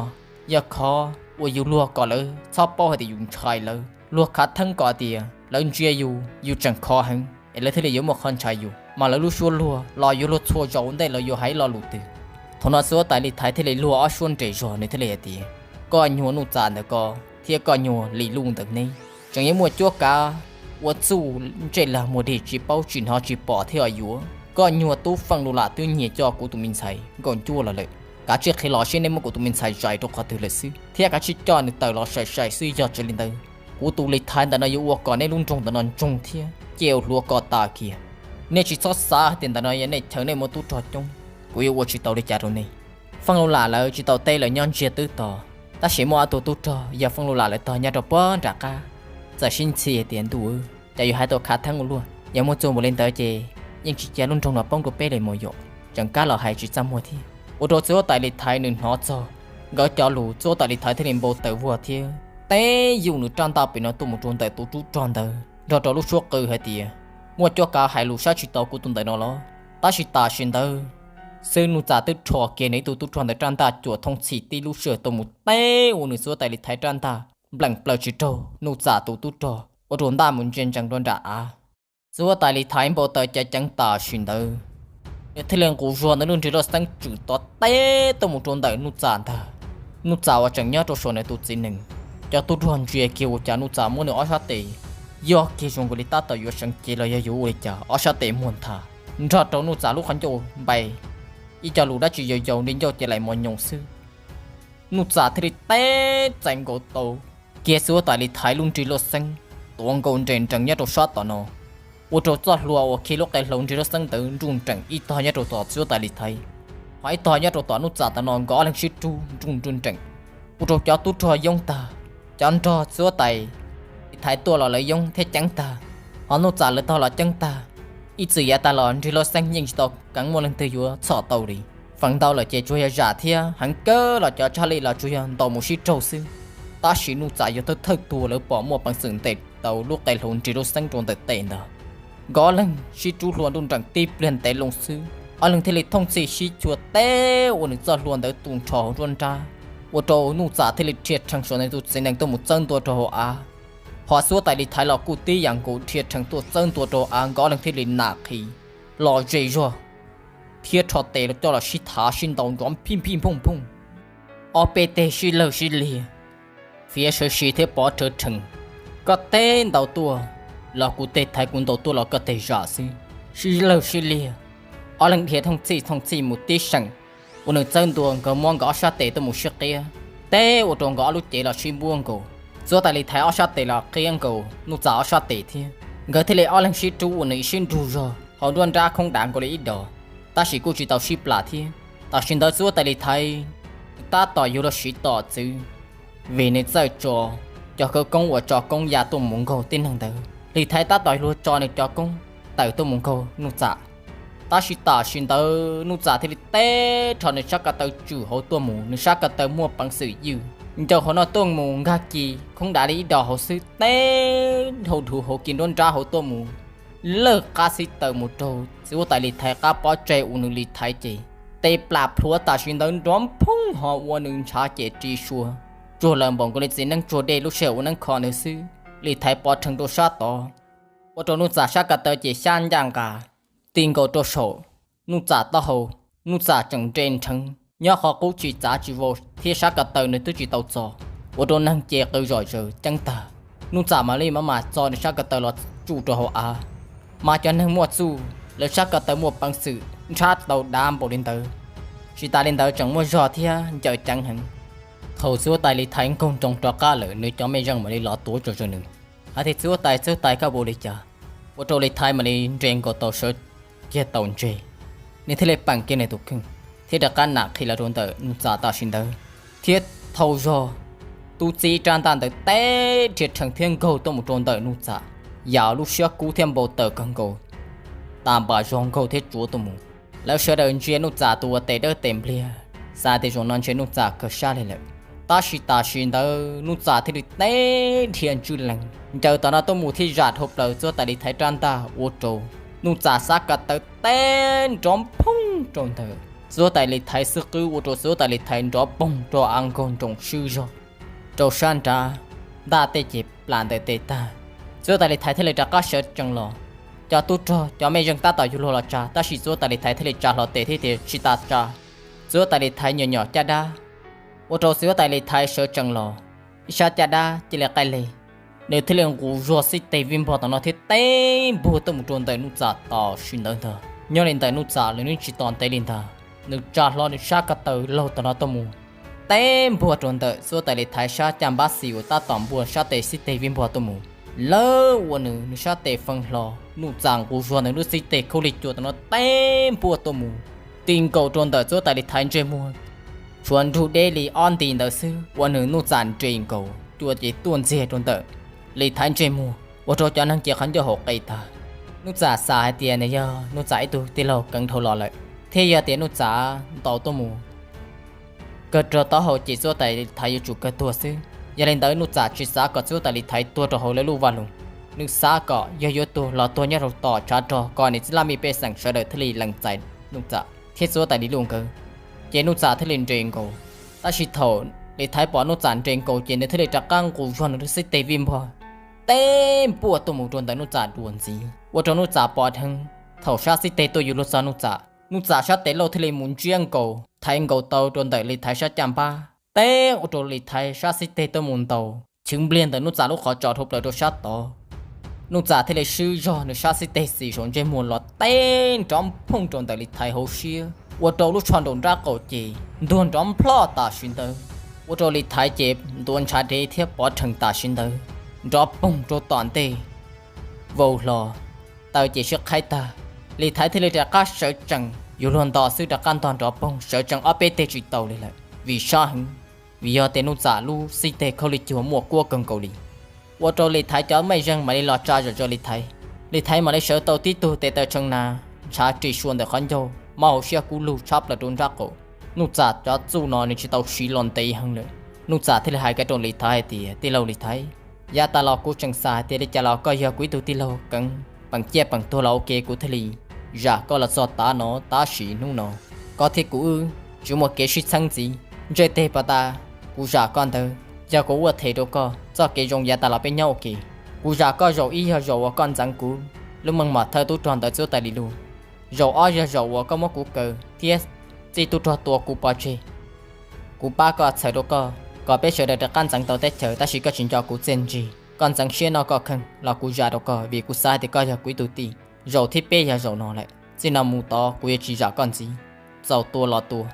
yog qhov uas yus luag kom lawv txhob paub hais tias yus ntshai lawv, luag khav theeb kom tias lawv ntsia yus, yus tseem khov heev es lawv thiaj li yuav muaj qhov ntshai yus. Mas lawv lub suab luag los yuav luag txhua zaus ua ntej lawv yuav hais lo lus twg. Thaum no txiv huab tais Lis Thaiv thiaj li luag ob suab nres zog, nws thiaj li hais tias, koj nyuag Nuj Txam ntawm ko thiab koj nyuag Lis Luj ntawm neb tseem yuav muaj cuab kav ua txuj ntsej lag muag dig tsis paub tsis hnov tsis pom thiab os. Yuav koj nyuag tub Feej Lus Lam twb nyiag coj kuv tus me ntxhais nkaum ncuaj los lawm. Kav tsij qhia los seb neb muab kuv tus me ntxhais zais rau qhov twg lawm xwb, thiab kav tsij coj nws tawm los sai sai xwb. Yog tsis li ntawd, kuv tus Lis Thaiv ntawm no yuav ua kom neb lub nroog ntawm no ntsoog thiab cia ua hluav kos tas kiag. Nej tsis txhob xav hais tias ntawm no yog nej chaw nej muaj tub rog coob, kuv yuav ua tsis tau li cas rau nej. Feej Lus Lam lawv tsis tau teb, lawv nyob ntsiag twb to. Tab sis muaj ob tug tub rog yog Feej Lus Lam lawv tog nyob rau puag nram qab, txawm sib ntxhi hais tias, ntuj, cas yuav hais tau khav theeb ua luaj, yog muaj txuj npaum li ntawd ces yeej tsis cia lub nroog no poob rau peb li mas yom. Tseem kab los hais tsis txaj muag thiab. Ua rau txiv huab tais Lis Thaiv nws hnov txog nkawd cov lus, txiv huab tais Lis Thaiv thiaj li npau taws vog thiab teb yus nws rab ntaj pem no tuaj mus rau ntawm tus tub rog ntawd nrog rau lub suab qw hais tias, muaj cuab kav hais lus saib tsis taus kuv tus ntawm no los? Tab sis tam sim ntawd xwb Nuj Txam twb rho kiag nws ib tug tub rog ntawd rab ntaj cuam thooj txhim tib lub sij hawm tuaj mus teb ua nws txiv huab tais Lis Thaiv rab ntaj npleem plaws tsis raug Nuj Txam tus tub rog, ua rau ntaj mus ntsia ntsees rau nram av. Txiv huab tais Lis Thaiv npau taws ceev ceev tam sim ntawd, nws thiaj li nqus zog ntawm lub nrig loj xeeb tswm tod teb tuaj mus rau ntawm Nuj Txam ntag. Nuj Txam uas tseem nyob rau saum nws tus txiv nees, cov tub rog ntsia kiag ua cas Nuj Txam muab nws ob sab tes yog kiag zoo nkaus li tab tom yuav seev cev los yog yuav ua li cas, ob sab tes muag ntha nrog rau Nuj Txam lub qhov ncauj npai, ib co lus dab tsi yau yau li ncauj cev laim mos nyoos xwb. Nuj Txam thiaj li teb txais nkaus tau kiag txiv huab tais Lis Thaiv lub nrig loj xeeb tuav nkaus nres nrees nyob rau sab tom no, ua rau txoj hlua uas khi lub qe hlau nrig loj xeeb ntawd nruj nreem, ib tog nyob rau tom txiv huab tais Lis Thaiv, ho ib tog nyob rau tom Nuj Txam tom no, nkawd ob leeg sib rub nruj nruj nreem, ua rau cov tub rog yoob tag. Cov nrog txiv huab tais Lis Thaiv tuaj los lawv yoob thiab ceeb tag, ho Nuj Txam lawv tog los ceeb tag. Ib txwm yav tag los nrig loj xeeb yeej tsis tau keev muaj leej twg yuav txhom tau li. Feem ntau lawm ces tsuas yog zam thiab heev kawg los cov tshaj lij los tsuas yog ntaus mus sib raug xwb. Tab sis Nuj Txam yog thawj thawj tus lawv pom muaj peev xwm ntes tau lub qe hlau nrig loj xeeb rau ntawm tes ntag. Nkawd ob leeg sib rub hlua nruj nreem tib pliag ntev loo xwb, ob leeg thiaj li thooj txhij sib chua teb ua nws txoj hlua ntawd tu nrho hauv nruab nrab, ua rau Nuj Txam thiaj li rhia rhees saum nws tus txiv nees tuaj mus txawb ntua rau hauv av. Ho txiv huab tais Lis Thaiv los kuj tib yam nkaus, rhia rhees tuaj txawb ntua rau hauv av, nkawd ob leeg thiaj li nam qhi los ze zog thiab rho tes coj los sib thav sib ntaus nrov phij phij phooj phooj, ob peb teg sib lawg sib liag, fiav sawv si thiab pov rhawv rhees. Koj teg ntaus tuaj los kuv teg thaiv, kuv ntaus tuaj los koj teg zam xwb, sib lawg sib liag. Ob leeg dhia thooj txhij thooj txhij mus tib seem, ua nws txawb ntua, nkawd muab nkawd ob sab tes tuaj mus sib qiab, teb ua rau nkawd ob lub cev los sib npuab nkaus. Txiv huab tais Lis Thaiv ob sab tes los qiab nkaus Nuj Txam ob sab tes thiab. Nkawd thiaj li ob leeg sib rub ua nws ib sib nrug zog hauv nruab nrab khoob dav nkaus li ib dos, tab sis kuj tsis tau sib plam thiab. Tam sim ntawd txiv huab tais Lis Thaiv tab tom yuav luag siv tom txwv, vim nws txawj tso cov khawv koob uas tso koob ya tuaj mus nkaug tib neeg ntawd. Lis Thaiv tab tom yuav luag tso nws cov koob tawm tuaj mus nkaug Nuj Txam. Tab sis tam sim ntawd Nuj Txam thiaj li teb rho nws sab ko taw tswm hauv tuaj mus, nws sab ko taw muaj peev xwm ywj ncau hauv no tuaj mus nkag kiag khoob dav li ib dos hauv xwb, teb dhau dhuv hauv kiag nruab nrab hauv tuaj mus, lawj qab xib taws mus raug txiv huab tais Lis Thaiv qab pob tsaig, ua nws Lis Thaiv ces tes plam plhuav tam sim ntawd nrov phoob ho ua nws ntshav ces ri sua tsuag lawm npaum nkaus li txiv neeb tsuag dej lub sij hawm ua neeb kho nws xwb. Lis Thaiv pov rhees rau sab tod, ua rau Nuj Txam sab ko taw ces xyab ncaj nqa ti nkaus rau saum Nuj Txam taub hau. Nuj Txam tseem nres nrheev nyob qhov qub tsis txav tsis vau thiab sab ko taw nws twb tsis tau txo, ua rau neeg ces qw zom zaws ceeb tag. Nuj Txam mam li maj mam txo nws sab ko taw los tsuj rau hauv av, mas cov neeg muaj txuj lawv sab ko taw muaj peev xwm ntshab tau dav npaum li ntawd. Tsis tas li ntawd tseem muaj zog thiab ncaws ceev heev. Thaum txiv huab tais Lis Thaiv nkaug nroo rov qab lawm, nws cov mej zeej mam li los tuav zom zaws nws hais tias, txiv huab tais, txiv huab tais, koj ua li cas? Ua rau Lis Thaiv mam li nres nkaus tau sawv kiag tau ntse, nws thiaj li peem kiag nws tus kheej thiab rov qab nam qhi los rau ntawm Nuj Txam tam sim ntawd, thiab thau zog tub txib rab ntaj ntawd teb rhia rhees thiab nkaug tuaj mus rau ntawm Nuj Txam, yam lub siab kub thiab npau taws kawg nkaus tas npam zog nkaug thiab tsuav tuaj mus. Lawv sawv daws ntsia Nuj Txam tus uas tes dawb tes npliag, xav tias zaum no ntshe Nuj Txam kawg sab li lawm. Tab sis tam sim ntawd Nuj Txam thiaj li teb dhia ntswj lees ncaws tom no tuaj mus thiab zam dhau plaws txiv huab tais Lis Thaiv rab ntaj ua rau Nuj Txam xav ko taw teb nrov nphooj rau ntawm txiv huab tais Lis Thaiv xub qwb ua rau txiv huab tais Lis Thaiv nrov poog rau av nkaug nroos swb zog rau sab nrad, ntaj tej ces plam ntawm tes tag. Txiv huab tais Lis Thaiv thiaj li rov qab sawv tsees los. Cov tub rog cov mej zeej tab tom yuav luag los tsa, tab sis txiv huab tais Lis Thaiv thiaj li tsa hlo tes thiab tias tsis tas tsa. Txiv huab tais Lis Thaiv nyom nyom caj dab, ua rau txiv huab tais Lis Thaiv sawv tsees los, ib sab caj dab cia li qaij leg. Nws thiaj li nqus zog xib teg vij npog tom no thiab teb npuag tuaj mus rau ntawm Nuj Txam tam sim ntawd ntag. Nyob li ntawm Nuj Txam los nws tsis tos ntev li ntag, nws tsa hlo nws sab ko taw laug tom no tuaj mus teb npuag rau ntawm txiv huab tais Lis Thaiv sab caj npab xis uas tab tom npuaj sab tes xib teg vij npog tuaj mus. Lawv ua nws, nws sab tes feeb hlo, Nuj Txam nqus zog nws lub xib teg khaub lig cua tom no teb npuaj tuaj mus, ti nkaus rau ntawm txiv huab tais Lis Thaiv ntsej muag, tshuav nrug deb li ob nti ntawd xwb ua nws Nuj Txam nres nkaus cua ces tuaj ntxiag rau ntawm Lis Thaiv ntsej muag ua rau cov neeg cia qhov ncauj haus qe tag. Nuj Txam xav hais tias nws yog Nuj Txam ib tug tij laug keev dhau los lawm, thiab yog tias Nuj Txam ntaus tuaj mus kawg rau taub hau ces txiv huab tais Lis Thaiv yuav tsum kawg tuag xwb. Yog li ntawd Nuj Txam tsis xav kom txiv huab tais Lis Thaiv tuag rau hauv lawv lub vaj loog, nws xav kom yog yuav tuag los tuag nyob rau tom tshav rog kom nws txij laj mej pej xeem sawv daws thiaj li lees txais Nuj Txam thiab txiv huab tais Lis Luj nkawd. Ces Nuj Txam thiaj li nres nkaus, tab sis thaum Lis Thaiv pom Nuj Txam nres nkaus ces nws thiaj li rov qab nqus zog nws lub xib teg vij npog teb npuaj tuaj mus rau ntawm Nuj Txam dua ntxiv ua rau Nuj Txam pom dheev. Thaum sab xib teg tuaj yuav luag txog Nuj Txam, Nuj Txam sab tes lauj thiaj li mus ntsiab nkaus thaiv nkaus tau rau ntawm Lis Thaiv sab caj npab teb ua rau Lis Thaiv sab xib teg tuaj mus ntaus chwv npliag ntawm Nuj Txam lub qhov tsos dhau plaws rau sab tod. Nuj Txam thiaj li swb zog nws sab xib teg xis saum ntsej muag los teb nrov nphooj rau ntawm Lis Thaiv hauv siab ua rau lub tsho nraum nrab qaum ces ntuag nrov nplhoj tam sim ntawd, ua rau Lis Thaiv ces ntuav ntshav dev thiab pov rhees tam sim ntawd, nrov poog rau tom ntej vau hlo, taw ces sib qhaib tag. Lis Thaiv thiaj li rov qab sawv tsees, yuav luag nto xwb rov qab ntog nrov poog sawv tsees ob peb teg tsis tau li lawm vim sab heev, vim yog tias Nuj Txam lub xib teg khaub lig cua muaj kuab kawg nkaus li. Ua rau Lis Thaiv cov mej zeeg mam li los tsa zom zaws Lis Thaiv. Lis Thaiv mam li sawv tau tib tug tes taw tshee nas ntshav ris sua ntawm qhov ncauj, mob hauv siab kub lug tshab plaws rau nrab qaum. Nuj Txam cov txuj no nws tsis tau siv los ntev heev lawm. Nuj Txam thiaj li hais kiag rau Lis Thaiv hais tias, tij laug Lis Thaiv, yav tas los kuv tseem xav hais tias li cas los koj yog kuv ib tug tij laug keev, peem ciaj peem tuag los ua ke kuv thiaj li zam koj los txog tav no, tab sis hnub no koj thiab kuv wb tsis muaj kev sib txheeb ntxiv. Ntsej teg pas tas kuv zam koj ntawd yog kuv ua them rau koj txoj kev zoo yav tas los peb nyob ua ke. Kuv zam koj zaum ib yog zaum uas koj ntxeev kuv lub meej mom thawj tub rog ntawd txiv huab tais Lis Luj, zaum ob yog zaum uas koj muab kuv kaw thiab txij tub rog tua kuv pov tseg. Kuv pab koj txhawm rau koj kom peb sawv daws rov qab ntxeev tau teb chaws, tab sis koj tsis nco kuv txiaj ntsig, koj ntxeev siab noj koj kheej los kuv zam rau koj vim kuv xav hais tias koj yog kuv ib tug tij. Zaum thib peb yog zaum no lawm, txij no mus tod kuv yuav tsis zam koj ntxiv. Txaus tua los tua,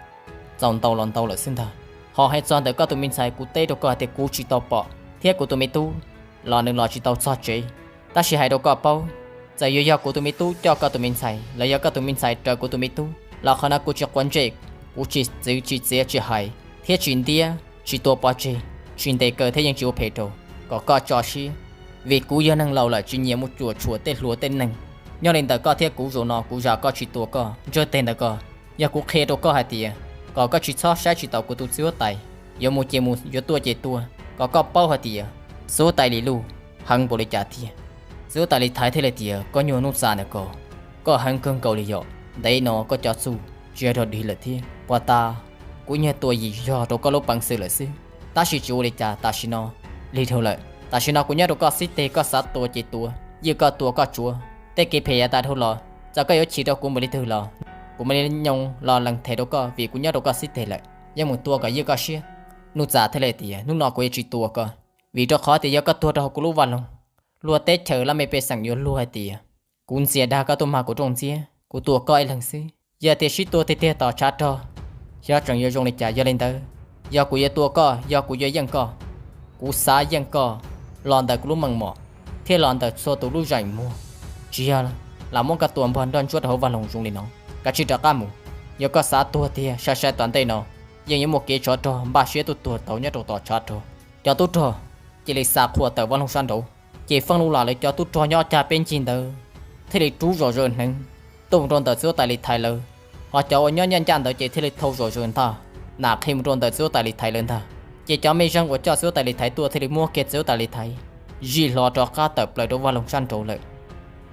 txaus ntaus los ntaus lawm xwb ntag. Ho hais txog ntawm koj tus me ntxhais kuv teb rau koj hais tias kuv tsis tau pom thiab kuv tus me tub los nws los tsis tau txog tsev, tab sis hais rau koj paub, txawm yuav yog kuv tus me tub coj koj tus me ntxhais los yog koj tus me ntxhais raws kuv tus me tub los qhov no kuv tsis quav ntsej, kuv tsis txwv tsis txiav tsis hais thiab tsis ntiab tsis tua pov tseg, tsis ntes kaw thiab yeej tsis ua phem rau. Kom koj tso siab, vim kuv yog neeg laus lawm tsis nyiam mus cuam tshuam tej hluas tej neeg. Nyob li ntawm koj thiab kuv zaum no kuv zam koj tsis tua koj, ntsawj teg ntawm koj. Yog kuv qhia rau koj hais tias kom koj tsis txhob saib tsis taus kuv tus txiv huab tais, yuav mus ces mus, yuav tua ces tua, kom koj paub hais tias txiv huab tais Lis Luj heev npaum li cas tiag. Txiv huab tais Lis Thaiv thiaj li tias, koj nyuag Nuj Txam ntawm ko, koj heev kawg nkaus li yom. Ntev no koj cov txuj tsis yog dog dig lawm thiab, puas tas kuv nyuag tua yim yog rau koj lub peev xwm lawm xwb. Tab sis tsis ua li cas, tam sim no lig dhau lawm. Tam sim no kuv nyob rau koj xib teg, koj xav tua ces tua, ywj koj tua koj tsuav. Tej kev phem yav tas dhau los, txawm koj yuav chim rau kuv npaum li twg los kuv mam li nyoos los lees them rau koj vim kuv nyob rau koj xib teg lawm. Yeej mus tua kom ywj koj siab. Nuj Txam thiaj li tias, hnub no kuv yuav tsis tua koj, vim rau qhov tias yog koj tuag rau hauv kuv lub vaj loog, luag teb chaws laj mej pej xeem yuav luag hais tias kuv ntxias dag koj tuaj mag kuv rooj ntxiab, kuv tua koj ib leeg xwb. Yog tias sib tua tiag tiag tom tshav rog, xyov tseem yuav zoo li cas. Yog li ntawd, yog kuv yuav tua koj, yog kuv yuav yeej koj, kuv xav yeej koj los ntawm kuv lub meej mom thiab los ntawm txhua tus lub zeem muag, tsis yog lam muab koj tua npog nroj ntsuab rau hauv vaj loog zoo li no. Kav tsij rov qab mus, yog koj xav tuag tiag sai sai tom ntej no, yeej yuav muaj kev tsov rog npaj siab tuaj tuag tau nyob rau tom tshav rog. Cov tub rog cia li xa qhua tawm vaj loog sab nraud, ces feej lub los lawv cov tub rog nyob cag peb ncig ntawd thiaj li rub zom zaws hneev tuaj mus rau ntawm txiv huab tais Lis Thaiv lawv. Ho cov uas nyob ncaj ncaj ntawd ces thiaj li thau zom zaws ntag, nam qhi mus rau ntawm txiv huab tais Lis Thaiv lawv ntag. Ces cov mej zeej uas coj txiv huab tais Lis Thaiv tuaj thiaj li muab kiag txiv huab tais Lis Thaiv zij hlo rov qab tawm plaws rau vaj loog sab nraud lawm.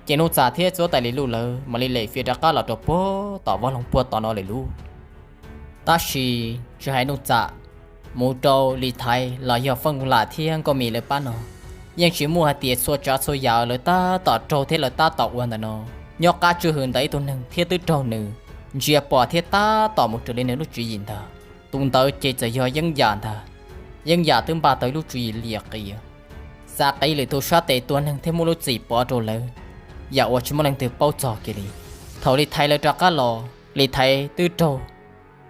Ces Nuj Txam thiab txiv huab tais Lis Luj lawv mam li lem fia rov qab los rau puag tom vaj loog puag tom no lawm lauj. Tab sis tsis hais Nuj Txam, mus rau Lis Thaiv los yog Feej Lam thiab Nkauj Mim lawv pab no, yeej tsis muaj hais tias txhua tsav txhua yam lawv tab tom raug thiab lawv tab tom ua ntawm no, nyob qab tswj hwm ntawm ib tug neeg thiab twb raug nws ntsia pom thiab tab tom mus raws li nws lub tswv yim ntag. Tus ntawd ces txawm yog Yeeb Yam ntag. Yeeb Yam twb npaj tau ib lub tswv yim liam qias, xav qiv lwm tus sab tes tua neeg thiab muab lub txim pov rau lawv, yam uas tsis muaj leej twg paub txog kiag li. Thaum Lis Thaiv lawv rov qab los, Lis Thaiv twb raug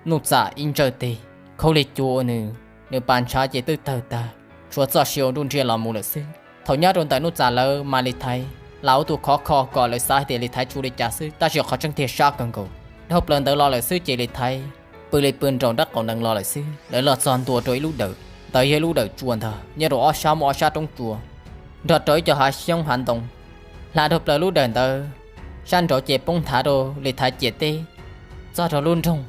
Nuj Txam ib ntsawj teg, khaub lig cua ua nws, nws pas ntshav ces twb tawg tag, tshuav txoj sia ua nruj nriaj los mus lawm xwb. Thaum nyob rau ntawm Nuj Txam lawv mas Lis Thaiv lam ua tus khov kho kom lawv xav hais tias Lis Thaiv tsuas li cas xwb, tab sis qhov tseeb tiag sab kawg nkaus. Dhau plaws ntawd los lawm xwb ces Lis Thaiv pw li pw nraum nraub qaum nees los lawm xwb. Lawv los txog ntua rau ib lub dawm, ntawd yog ib lub dawm tsua ntag, nyob rau ob sab muaj ob sab roob tsua, nrog rau ib co hav xyoob hav ntoo hla dhau plaws lub dawm ntawd. Sab nraud ces poob nthav rau Lis Thaiv ciam teb, txog rau lub nroog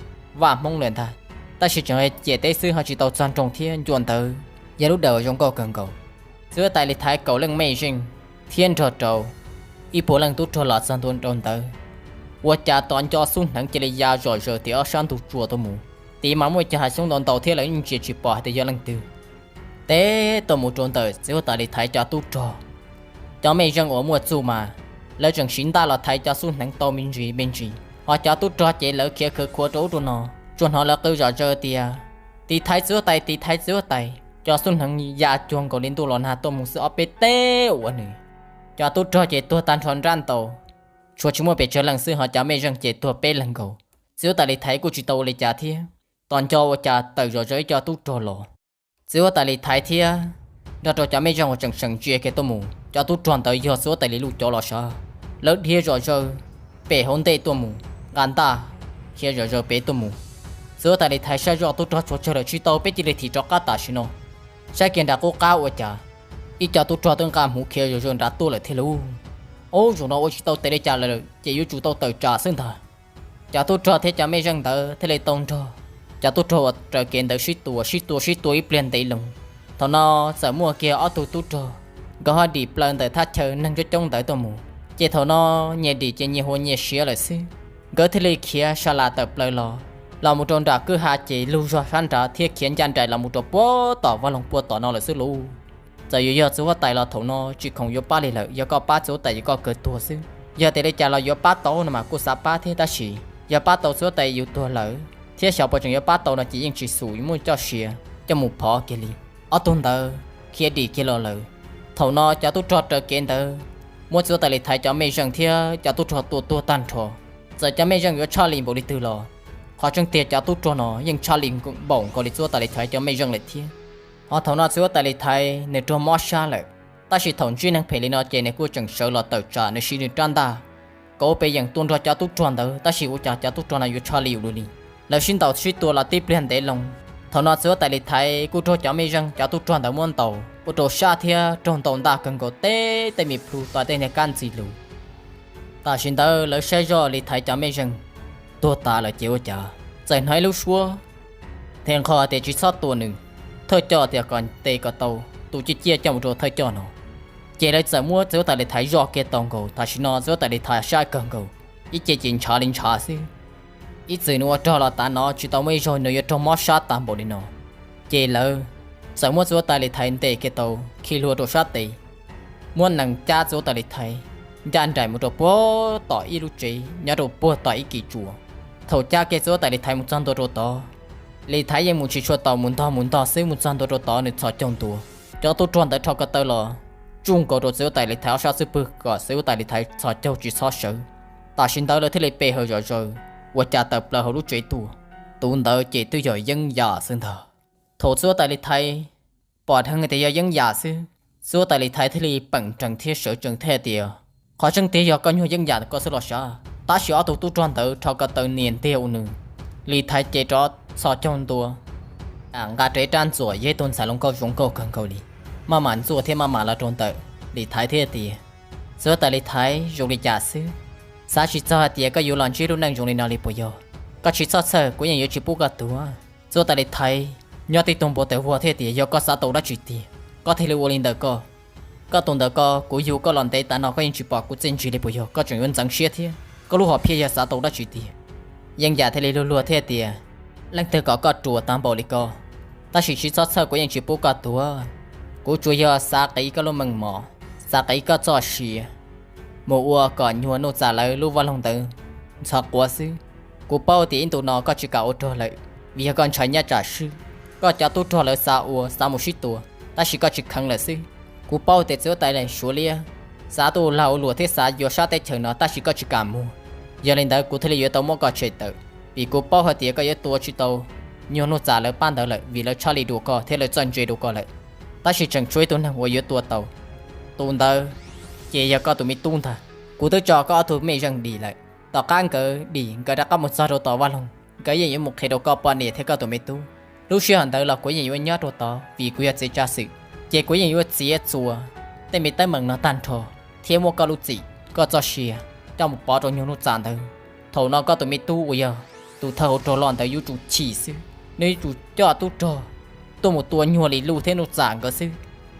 Vaj Hmoob lawm ntag. Tab sis tseem ciam teb xwb ho tsis tau txog nroog thiab. Ncua ntawd yog lub dawm zoo nkauj kawg nkaus. Txiv huab tais Lis Thaiv kaum leej mej zeej thiab nrog rau ib puas leej tub rog los txog ntua rau ntawd, ua cas tom nco xub hneev cia li ya zom zaws tim ob sab ntug tsua tuaj mus. Tid mas muaj ib co hav xyoob ntau ntau thiab lawv yeej ntsia tsis pom hais tias yog leej twg teb tuaj mus rau ntawm txiv huab tais Lis Thaiv cov tub rog. Cov mej zeej uas muaj txuj mas lawv tseem siv ntaj los thaiv cov xub hneev tau me ntsis me ntsis, ho cov tub rog ces lawv khiav khwv khuav rau ub rau no, tsuas hnov lawv qw zom zaws tias, Tiv thaiv txiv huab tais, tiv thaiv txiv huab tais! Cov xub hneev ya cuag nkaus li ntuj los nag tuaj mus xwb ob peb teg ua nws. Cov tub rog ces tuag tag nrho nrab ntau, tshuav tsis muaj pes tsawg leej xwb, ho cov mej zeej ces tuag peb leeg nkaus. Txiv huab tais Lis Thaiv kuj tsis tau ua li cas thiab, tos nco ua cas tawm zom zaws ib co tub rog los. Txiv huab tais Lis Thaiv thiab nrog rau cov mej zeej uas tseem seem ntsia kiag tuaj mus, cov tub rog ntawd yog txiv huab tais Lis Luj cov los sav. Lawv dhia zom zaws pem hauv ntej tuaj mus, nqa ntaj khiav zom zaws pem tuaj mus. Txiv huab tais Lis Thaiv saib zoj tub rog tshuav tsawg lawm tsis tau, peb cia li thim rov qab tam sim no. Saib kiag nram qub qab ua cas ib co tub rog twb nqa hmuv khiav zom zaws nrad tuaj lawm thiab lauj. Ub, zaum no ua tsis tau tes li cas lawm ces yuav tsum tau tawm tsam xwb ntag. Cov tub rog thiab cov mej zeej ntawd thiaj li tau nrog cov tub rog uas raws kev ntawd sib tua sib tua sib tua ib pliag ntev loo. Thaum no txawm muaj kiag ob tug tub rog, nkawd ho dim plaws ntawm thaj chaw neeg coob coob ntawd tuaj mus, ces thaum no nyias dim ces nyias hua nyias siav lawm xwb. Nkawd thiaj li khiav sa las tawm plaws los, los mus rau nram kwj ha ces lug zog sab nrad thiab khiav ncaj nraim los mus rau puag tom vaj loog puag tom no lawm xwb lauj. Txawm yuav yog txiv huab tais los thaum no tsis khoom yuav pab li lawm, yog koj pab txiv huab tais ces koj kawg tuag xwb. Yog tias li cas los yuav pab tau no mas kuj xav pab thiab, tab sis yog pab tau txiv huab tais yus tuag lawm thiab xyov puas tseem yuav pab tau no ces yeej tsis xum yuav muaj coj sia coj mus phov kiag li. Ob tug ntawd khiav dim kiag los lawm. Thaum no cov tub rog raws kev ntawd muab txiv huab tais Lis Thaiv cov mej zeej thiab cov tub rog tua tuag tag nrho. Txawm cov mej zeej yuav tshaj li npaum li twg los qhov tseeb tiag cov tub rog no yeej tshaj li npaum nkaus li txiv huab tais Lis Thaiv cov mej zeej lawm thiab. Ho thaum no txiv huab tais Lis Thaiv nws raug mob sab lawm, tab sis thaum ntsib neeg phem li no ces nws kuj tseem sawv los tawm tsam, nws siv nws rab ntaj kom ua pes yeem tua nrog cov tub rog ntawd, tab sis ua cas cov tub rog no yuav tshaj li ua luaj li. Lawv sib ntaus sib tua los tib pliag ntev loo. Thaum no txiv huab tais Lis Thaiv kuj raug cov mej zeej cov tub rog ntawd muab ntaus ua rau sab thiab raug ntaus ntaj kawg nkaus teb tej me plhu tos tej niag kab ntxi lug. Tam sim ntawd lawv saib zoj Lis Thaiv cov mej zeej tuag tas lawm ces ua cas txawm hnov ib lub suab nthe nqho tias tsis txhob tua nws, thawj coj tias kom ntes kom tau tus ciaj ciaj coj mus rau thawj coj no. Ces lawv txawm muab txiv huab tais Lis Thaiv zoj kiag tau nkaus. Tam sim no txiv huab tais Lis Thaiv sab kawg nkaus, ib ce ces ntshav li ntshav xwb. Ib txwm nws ua rog los tav no tsis tau muaj ib zaug nws yuav raug mob sab tas npaum li no. Ces lawv txawm muab txiv huab tais Lis Thaiv ntes kiag tau khi hlua rau sab tes, muab nees cab txiv huab tais Lis Thaiv ncaj nraim mus rau puag tom ib lub tsev nyob rau puag tom ib kis tsua. Thaum cab kiag txiv huab tais Lis Thaiv mus txog ntua rau tod, Lis Thaiv yeej mus tsis tshua tau, mus ntog mus ntog xwb, mus txog ntua rau tod nws txhos caug ntua. Cov tub rog ntawd rho ko taw los tsuj nkaus rau txiv huab tais Lis Thaiv ob sab xub pwg kom txiv huab tais Lis Thaiv txhos caug tsis txhob sawv. Tam sim ntawd lawv thiaj li pe hawm zom zaws ua cas tawm plaws hauv lub tsev tuaj. Tus ntawd ces twb yog Yeeb Yam xwb ntag. Thaum txiv huab tais Lis Thaiv pom dheev tias yog Yeeb Yam xwb, txiv huab tais Lis Thaiv thiaj li peem nrees thiab sawv tsees thiaj tias, qhov tseeb tiag yog koj nyuag Yeeb Yam koj xwb los sav. Tab sis ob tug tub rog ntawd rho ko taw nias ntiag ua nws. Lis Thaiv ces rov txhos caug ntua, nqa rau ib rab ntxuam, yog ib tug ntxhais hluas nkauj zoo nkauj kawg nkaus li, maj mam ntxuaj thiab maj mam los rau ntawm Lis Thaiv thiab tias, txiv huab tais Lis Thaiv, zoo li cas xwb? Xav tsis txog hais tias koj yuav los ntsib lub neej zoo li no li puas yog? Koj tsis txhob txhawj, kuv yeej yuav tsis pub koj tuag. Txiv huab tais Lis Thaiv Nyob tib tug npau taws vog thiab tias, yog koj xav tau dab tsi tiag koj thiaj li ua li ntawd ko? Koj tus ntawd ko, kuv yug koj los ntev tas no koj yeej tsis pom kuv txiaj ntsig li puas yog? Koj tseem yuav ntxeev siab thiab, koj lub hom phiaj yog xav tau dab tsi tiag? Yeej Yam thiaj li luag luag thiab tias, leej twg kom koj ruam tag npaum li ko? Tab sis tsis txhob txhawj, kuv yeej tsis pub koj tuag. Kuv tsuas yog xav qiv koj lub meej mom, xav qiv koj txoj sia mus ua kom nyuag Nuj Txam lawv lub vaj loog ntawd ntxhov quav xwb. Kuv paub tias ib ntus no koj tsis kam ua rog lawm, vim yog koj ntshai nyab tsam swb. Koj cov tub rog lawv xav ua, xav mus sib tua, tab sis koj tsis kheev lawm xwb. Kuv paub tias txiv huab tais Suav liab xav tuaj lag ua luam thiab xav yuav sab teb chaws no, tab sis koj tsis kam muag. Yog li ntawd kuv thiaj li yuav tau muab koj tshem tawm, vim kuv paub hais tias koj yuav tua tsis tau nyuag Nuj Txam lawv pab ntawd lawm, vim lawv tshaj li dua koj thiab lawv txawj ntse dua koj lawm. Tab sis tseem tshuav ib tug neeg uas yuav tua tau. Tus ntawd ces yog koj tus me tub ntag. Kuv twb tso koj ob tug mej zeej dim lawm. Tom qab nkawd dim, nkawd rov qab mus txog rau tom vaj loog, nkawd yeej yuav mus qhia rau koj poj niam thiab koj tus me tub. Lub sij hawm ntawd los kuv yeej yuav nyob rau tod, vim kuv yog txiv tsav xwm, ces kuv yeej yuav txiav txuas tej me teeb meem no tag nrho, thiab muab koj lub txim, koj txoj sia coj mus pov rau nyuag Nuj Txam ntawd. Thaum no koj tus me tub uas yog tus thawj hauv rog loj ntawd yuav tsum chim xwb, nws yuav tsum coj tub rog tuaj mus tua nyuag Lis Luj thiab Nuj Txam nkawd xwb.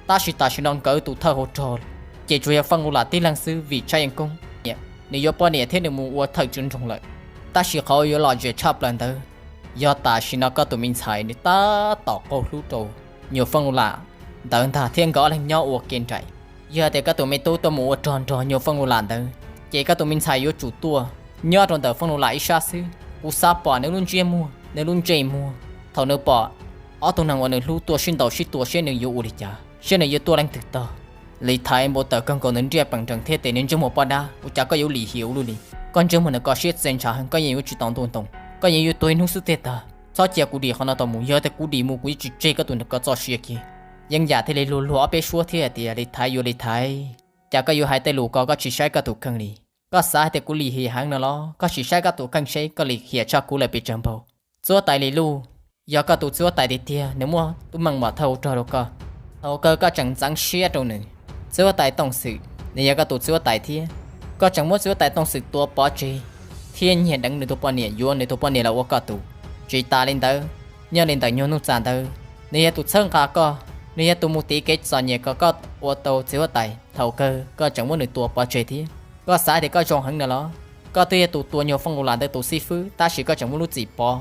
Tab sis tam sim no nkawd tus thawj hauv rog ces tsuas yog Feej Lus Lam tib leeg xwb, vim Tshaj Yeej Koob niam, nws yuav poj niam thiab nws mus ua thawj tswv nroog lawm. Tab sis qhov uas yuav lom zem tshaj plaws ntawd, yog tam sim no koj tus me ntxhais nws tab tom qaug hlub rau nyuag Feej Lus Lam ntawd ntag, thiab nkawd ob leeg nyob ua ke nraim. Yog tias koj tus me tub tuaj mus ua rog nrog nyuag Feej Lus Lam ntawd, ces koj tus me ntxhais yuav tsum tuaj nyob rau ntawm Feej Lus Lam ib sab xwb. Kuv xav pom nws lub ntsiab muag, nws lub ntsej muag, thaum nws pom ob tug neeg uas nws hlub tuaj sib ntaus sib tua, seb nws yuav ua li cas, seb nws yuav tuaj leej twg tog. Lis Thaiv npau taws kawg nkaus, nws nriaj peem nrees thiab tias, niag ntsej muag poj dab, ua cas koj yuav lim hiam ua luaj li? Koj ntsej muag ntawm ko siab txia ntshav heev, koj yeej yuav tsis tau ntuj ntoo. Koj yeej yuav tuag ib hnub xwb tiag tag. Txhob cia kuv dim qhov no tau mus, yog tias kuv dim mus kuv yuav tsis tseg koj tus ntawm ko txoj sia kiag. Yeej Yam thiaj li luag luag ob peb suab thiab hais tias, Lis Thaiv, yuav Lis Thaiv, cas koj yuav hais tej lus ko koj tsis saib koj tus kheej li? Koj xav hais tias kuv lim hiam heev no los? Koj sim saib koj tus kheej seb koj lim hiam tshaj kuv lawm pes tsawg npaug. Txiv huab tais Lis Luj, yog koj tus txiv huab tais tiag tiag, nws muab lub meej mom thawj hauv rog rau koj. Thaum kawg koj tseem ntxeev siab rau nws. Txiv huab tais Tooj Xwm, nws yog koj tus txiv huab tais thiab, koj tseem muab txiv huab tais Tooj Xwm tua pov tseg thiab nyiag deev nws tus poj niam, yuav nws tus poj niam los ua koj tus. Tsis tas li ntawd, nyob li ntawm nyuag Nuj Txam ntawd, nws yog tus txhawb nqa koj, nws yog tus mus tiv kev txom nyem kom koj ua tau txiv huab tais. Thaum kawg koj tseem muab nws tua pov tseg thiab. Koj xav tias koj zoo heev no los? Koj twb yog tus tua nyuag Feej Lus Lam ntawd tus xib fwb, tab sis koj tseem muab lub txim pov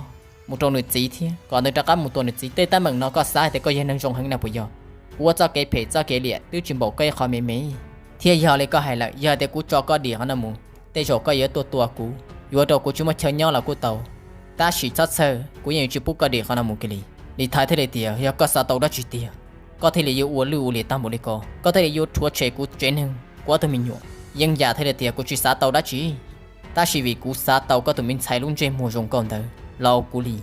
mus rau nws txiv thiab kom nws rov qab mus tua nws txiv. Tej teeb meem no koj xav hais tias koj yog neeg zoo heev na puas yog? Kuv ua txoj kev phem txoj kev liam twb tsis npaum koj ib qho me me. Thiab yog li koj hais lawm, yog tias kuv tso koj dim qhov no mus, tej zaum koj yuav tuaj tua kuv, yuav ua rau kuv tsis muaj chaw nyob los kuj tau. Tab sis txhob txhawj, kuv yeej yuav tsis pub koj dim qhov no mus kiag li. Lis Thaiv thiaj li tias, yog koj xav tau dab tsi tiag, koj thiaj li yuav ua lwj ua liam tag npaum li ko? Koj thiaj li yuav rhuav tshem kuv tsev neeg, kuv ob tug me nyuam? Yeej Yam thiaj li tias, kuv tsis xav tau dab tsi, tab sis vim kuv xav tau koj tus me ntxhais lub ntsej muag zoo nkauj ntawd los kuv li.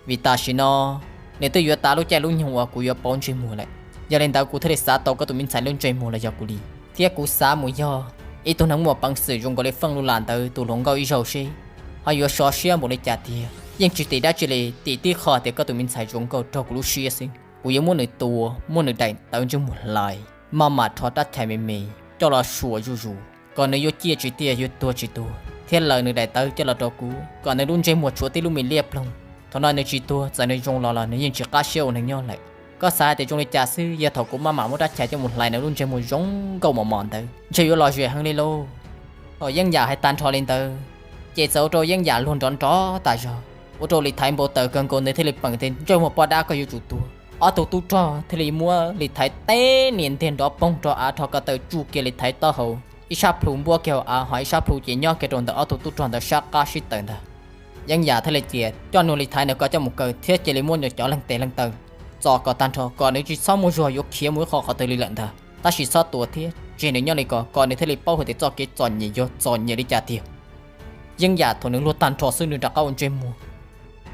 Vim tam sim no nws twb yuav tas lub caij lub nyoog uas kuv yuav pauv ntsej muag lawm. Yog li ntawd kuv thiaj li xav tau koj tus me ntxhais lub ntsej muag los yog kuv li. Thiab kuv xav mus yog ib tug neeg muaj peev xwm zoo nkaus li Feej Lus Lam ntawd tus hluas nkauj ib zaug seb ho yuav sov siab npaum li cas tiag. Yeej tsis tim dab tsi li, tim tib qho tias koj tus me ntxhais zoo nkauj raug kuv lub siab xwb. Kuv yuav muab nws tua, muab nws daim tawv ntsej muag hlais, maj mam rho rab chais me me coj los suam zuj zus, kom nws yuav ciaj tsis ciaj, yuav tuag tsis tuag, thiab laws nws daim tawv coj los rau kuv, kom nws lub ntsej muag tshuav tib lub me liab ploog. Thaum no nws tsis tuag, txawm nws zoo los los nws yeej tsis qab siab ua neeg nyob lawm. Koj xav hais tias zoo li cas xwb, yog thaum kuv maj mam muab rab chais coj mus hlais nws lub ntsej muag zoo nkauj mos mos ntawd ntshe yuav lom zem heev li lauj. Thaum Yeej Yam hais tag nrho li ntawd, ces txawm ua rau Yeej Yam luag nrov nrov tas zog, ua rau Lis Thaiv npau taws kawg nkaus, nws thiaj li peem tias, ntsej muag poj dab, koj yuav tsum tuag. Ob tug tub rog thiaj li muab Lis Thaiv teb nias ntiag nrov poog rau av, rho ko taw tsuj kiag Lis Thaiv taub hau, ib sab plhu npuab kiag hauv av, ho ib sab plhu ces nyob kiag rau ntawm ob tug tub rog ntawd sab qab sib tawm ntag. Yeej Yam thiaj li cia coj nug Lis Thaiv nws ko coj mus kaw thiab cia li muab nws cov leeg tes leeg taw txo kom tag nrho, kom nws tsis txhob muaj zog yuav khiav mus ib qho qhov twg li lawm ntag. Tab sis txhob tua thiab tseg nws nyob li ko, kom nws thiaj li paub hais tias txoj kev txom nyem yog txom nyem li cas tiag. Yeej Yam thaum nws luag tag nrho xwb nws rov qab ua ntsej muag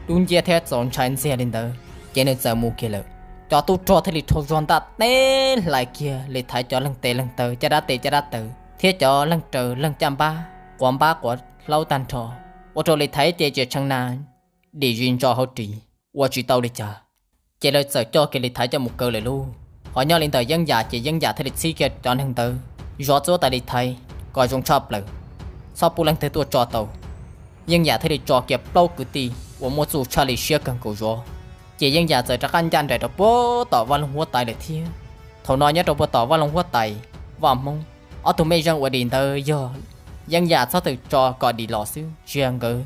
dub nciab thiab txaus ntshai ntxiag li ntawd, ces nws txawm mus kiag lawm. Cov tub rog thiaj li rho zog ntaj teb hlais kiag Lis Thaiv cov leeg tes leeg taw, caj dab tes caj dab taw, thiab cov leeg raws leeg caj npab quav npab quav hlaub tag nrho, ua rau Lis Thaiv ces tseem tshee na dim zis ntso hauv ris, ua tsis tau li cas. Ces lawv txawm coj kiag Lis Thaiv coj mus kaw lawm lauj. Ho nyob li ntawm Yeej Yam ces Yeej Yam thiaj li txhib kiag cov neeg ntawd zov txiv huab tais Lis Thaiv kom zoo tshaj plaws, txhob pub leej twg tuaj tso tau. Yeej Yam thiaj li tso kiag plaub kwv tij uas muaj txuj tshaj li siab kawg nkaus zov. Ces Yeeb Yam txawm rov qab ncaj nraim rau puag tom vaj loog huab tais lawm thiab. Thaum no nyob rau puag tom vaj loog huab tais, Vaj Hmoob, ob tug mej zeej uas dim ntawd yog Yeeb Yam txhob txwm tso kom dim los xwb, tsis yog nkawd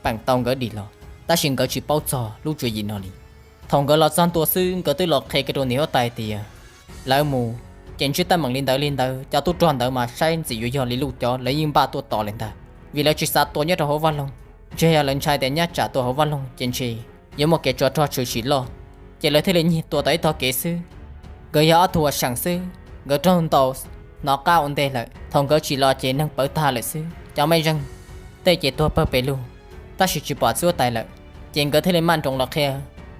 peem tau nkawd dim los, tab sis nkawd tsis paub txog lub tswv yim no li. Thaum nkawd los txog ntua xwb nkawd twb los qhia kiag rau niam huab tais tias lawv mus, ces ntsib teeb meem li ntawd li ntawd, cov tub rog ntawd mas saib ntxim yuav yog li luj cov lawv yeej npaj tuaj tos lawm ntag. Vim lawv tsis xav tua nyob rau hauv vaj loog, ntshe yog lawv ntshai tias nyab tsam tua hauv vaj loog ces ntshe yuav muaj kev tsov rog tshwm sim loj, ces lawv thiaj li nyiag tua tau ib tog kev xwb. Nkawd yog ob tug uas seem xwb, nkawd raug ntaus hnov qab ua ntej lawm, thaum nkawd tsim los ces neeg pawv tag lawm xwb. Cov mej zeej tej ces tuag pawg pes lug, tab sis tsis pom txiv huab tais lawm, ces nkawd thiaj li maj nroos los qhia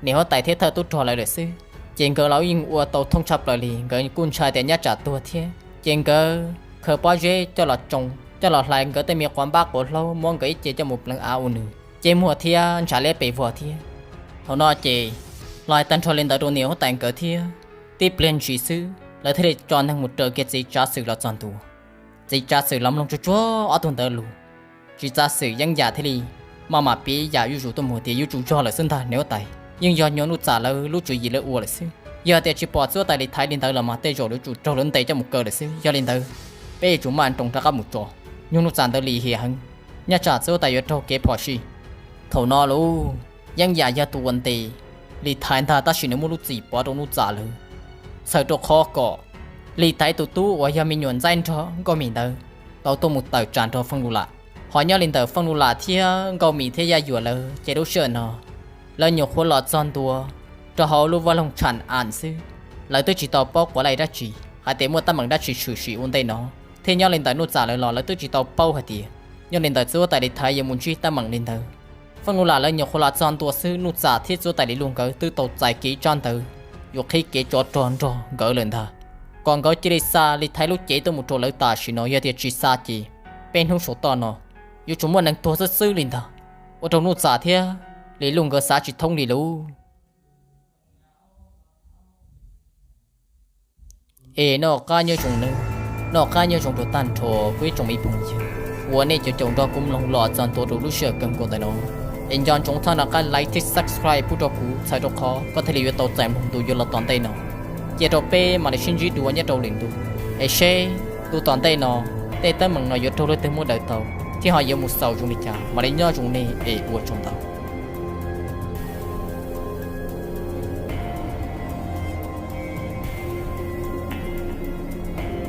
niam huab tais thiab thawj tub rog lawv lawm xwb. Ces nkawd los yeej ua tau thooj tshaj plaws li, nkawd kuj ntshai tias nyab tsam tuag thiab, ces nkawd khaws pob zeb coj los tsoo, coj los hlais nkawd tej me quav npab quav hlaub, muab nkawd ib ce coj mus pleev av ua nws ceg muag thiab ntshav liab pes vog thiab. Thaum no ces los hais tag nrho li ntawd rau niam huab tais nkawd thiab, tib pliag ntsis xwb lawv thiaj li tso neeg mus raws kiag txiv Tsav Xwm los txog ntua. Txiv Tsav Xwm los mloog tsuag tsuag ob tug ntawd lus, txiv Tsav Xwm Yeeb Yam thiaj li maj mam piav yam zuj zus tuaj mus tias yuav tsum yog lawm xwb ntag niam huab tais, yeej yog nyuag Nuj Txam lawv lub tswv yim lawv ua lawm xwb. Yog tias tsis pom txiv huab tais Lis Thaiv li ntawd los mas tej zaum yuav tsum raug lawv ntes coj mus kaw lawm xwb. Yog li ntawd, peb yuav tsum maj nroos rov qab mus tso, nyuag Nuj Txam ntawd lim hiam heev, nyaj tsam txiv huab tais yuav raug kev phom sij. Thaum no lauj, Yeeb Yam yog tus uas ntes Lis Thaiv ntag, tab sis nws muaj lub txim pov rau Nuj Txam lawv, txhawm rau qhov kom Lis Thaiv tus tub uas yog me nyuam ntxaib nrog Nkauj Mim ntawd tau tuaj mus tawm tsam nrog Feej Lus Lam. Ho nyob li ntawm Feej Lus Lam thiab Nkauj Mim thiab Yaj Yuam lawv ces lub sij hawm no lawv nyuam qhuav los txog ntua rau hauv lub vaj loog Tsham Am xwb, lawv twb tsis tau paub quav lais dab tsi, hais tias muaj teeb meem dab tsi tshwm sim ua ntej no, thiab nyob li ntawm Nuj Txam lawv los lawv twb tsis tau paub hais tias nyob li ntawm txiv huab tais Lis Thaiv yuav mus ntsib teeb meem li ntawd. Feej Lus Lam lawv nyuam qhuav los txog ntua xwb, Nuj Txam thiab txiv huab tais Lis Luj nkawd twb tau txais kiag ib tsab ntawv yuav qhib kev tsov rog nrog nkawd lawm ntag, kom nkawd cia li xa Lis Thaiv lub cev tuaj mus rau lawv tam sim no, yog tias tsis xa ces peb hnub saum toj no yuav tsum muaj neeg tuag xwb xwb li ntag. Ua rau Nuj Txam thiab Lis Luj nkawd xav tsis thoob li lauj. Es noj qab nyob zoo nawb, noj qab nyob zoo rau tag nrho kuv ib tsoom me phooj ywg uas nej cov caum nrog kuv mloog los txog ntua rau lub sij hawm kawg nkaus ntawm no. Es nco ntsoov txhob nco qab like thiab subscribe pub rau kuv txhawm rau qhov koj thiaj li yuav tau txais mloog ntu yuav los tom ntej no. Cia rau peb mam li sib ntsib dua nyob rau lwm ntu, es seb ntu tom ntej no tej teeb meem no yuav raug leej twg muab daws tau thiab ho yuav mus xaus zoo li cas. Mam li nyob zoo nej es ua tsaug ntau.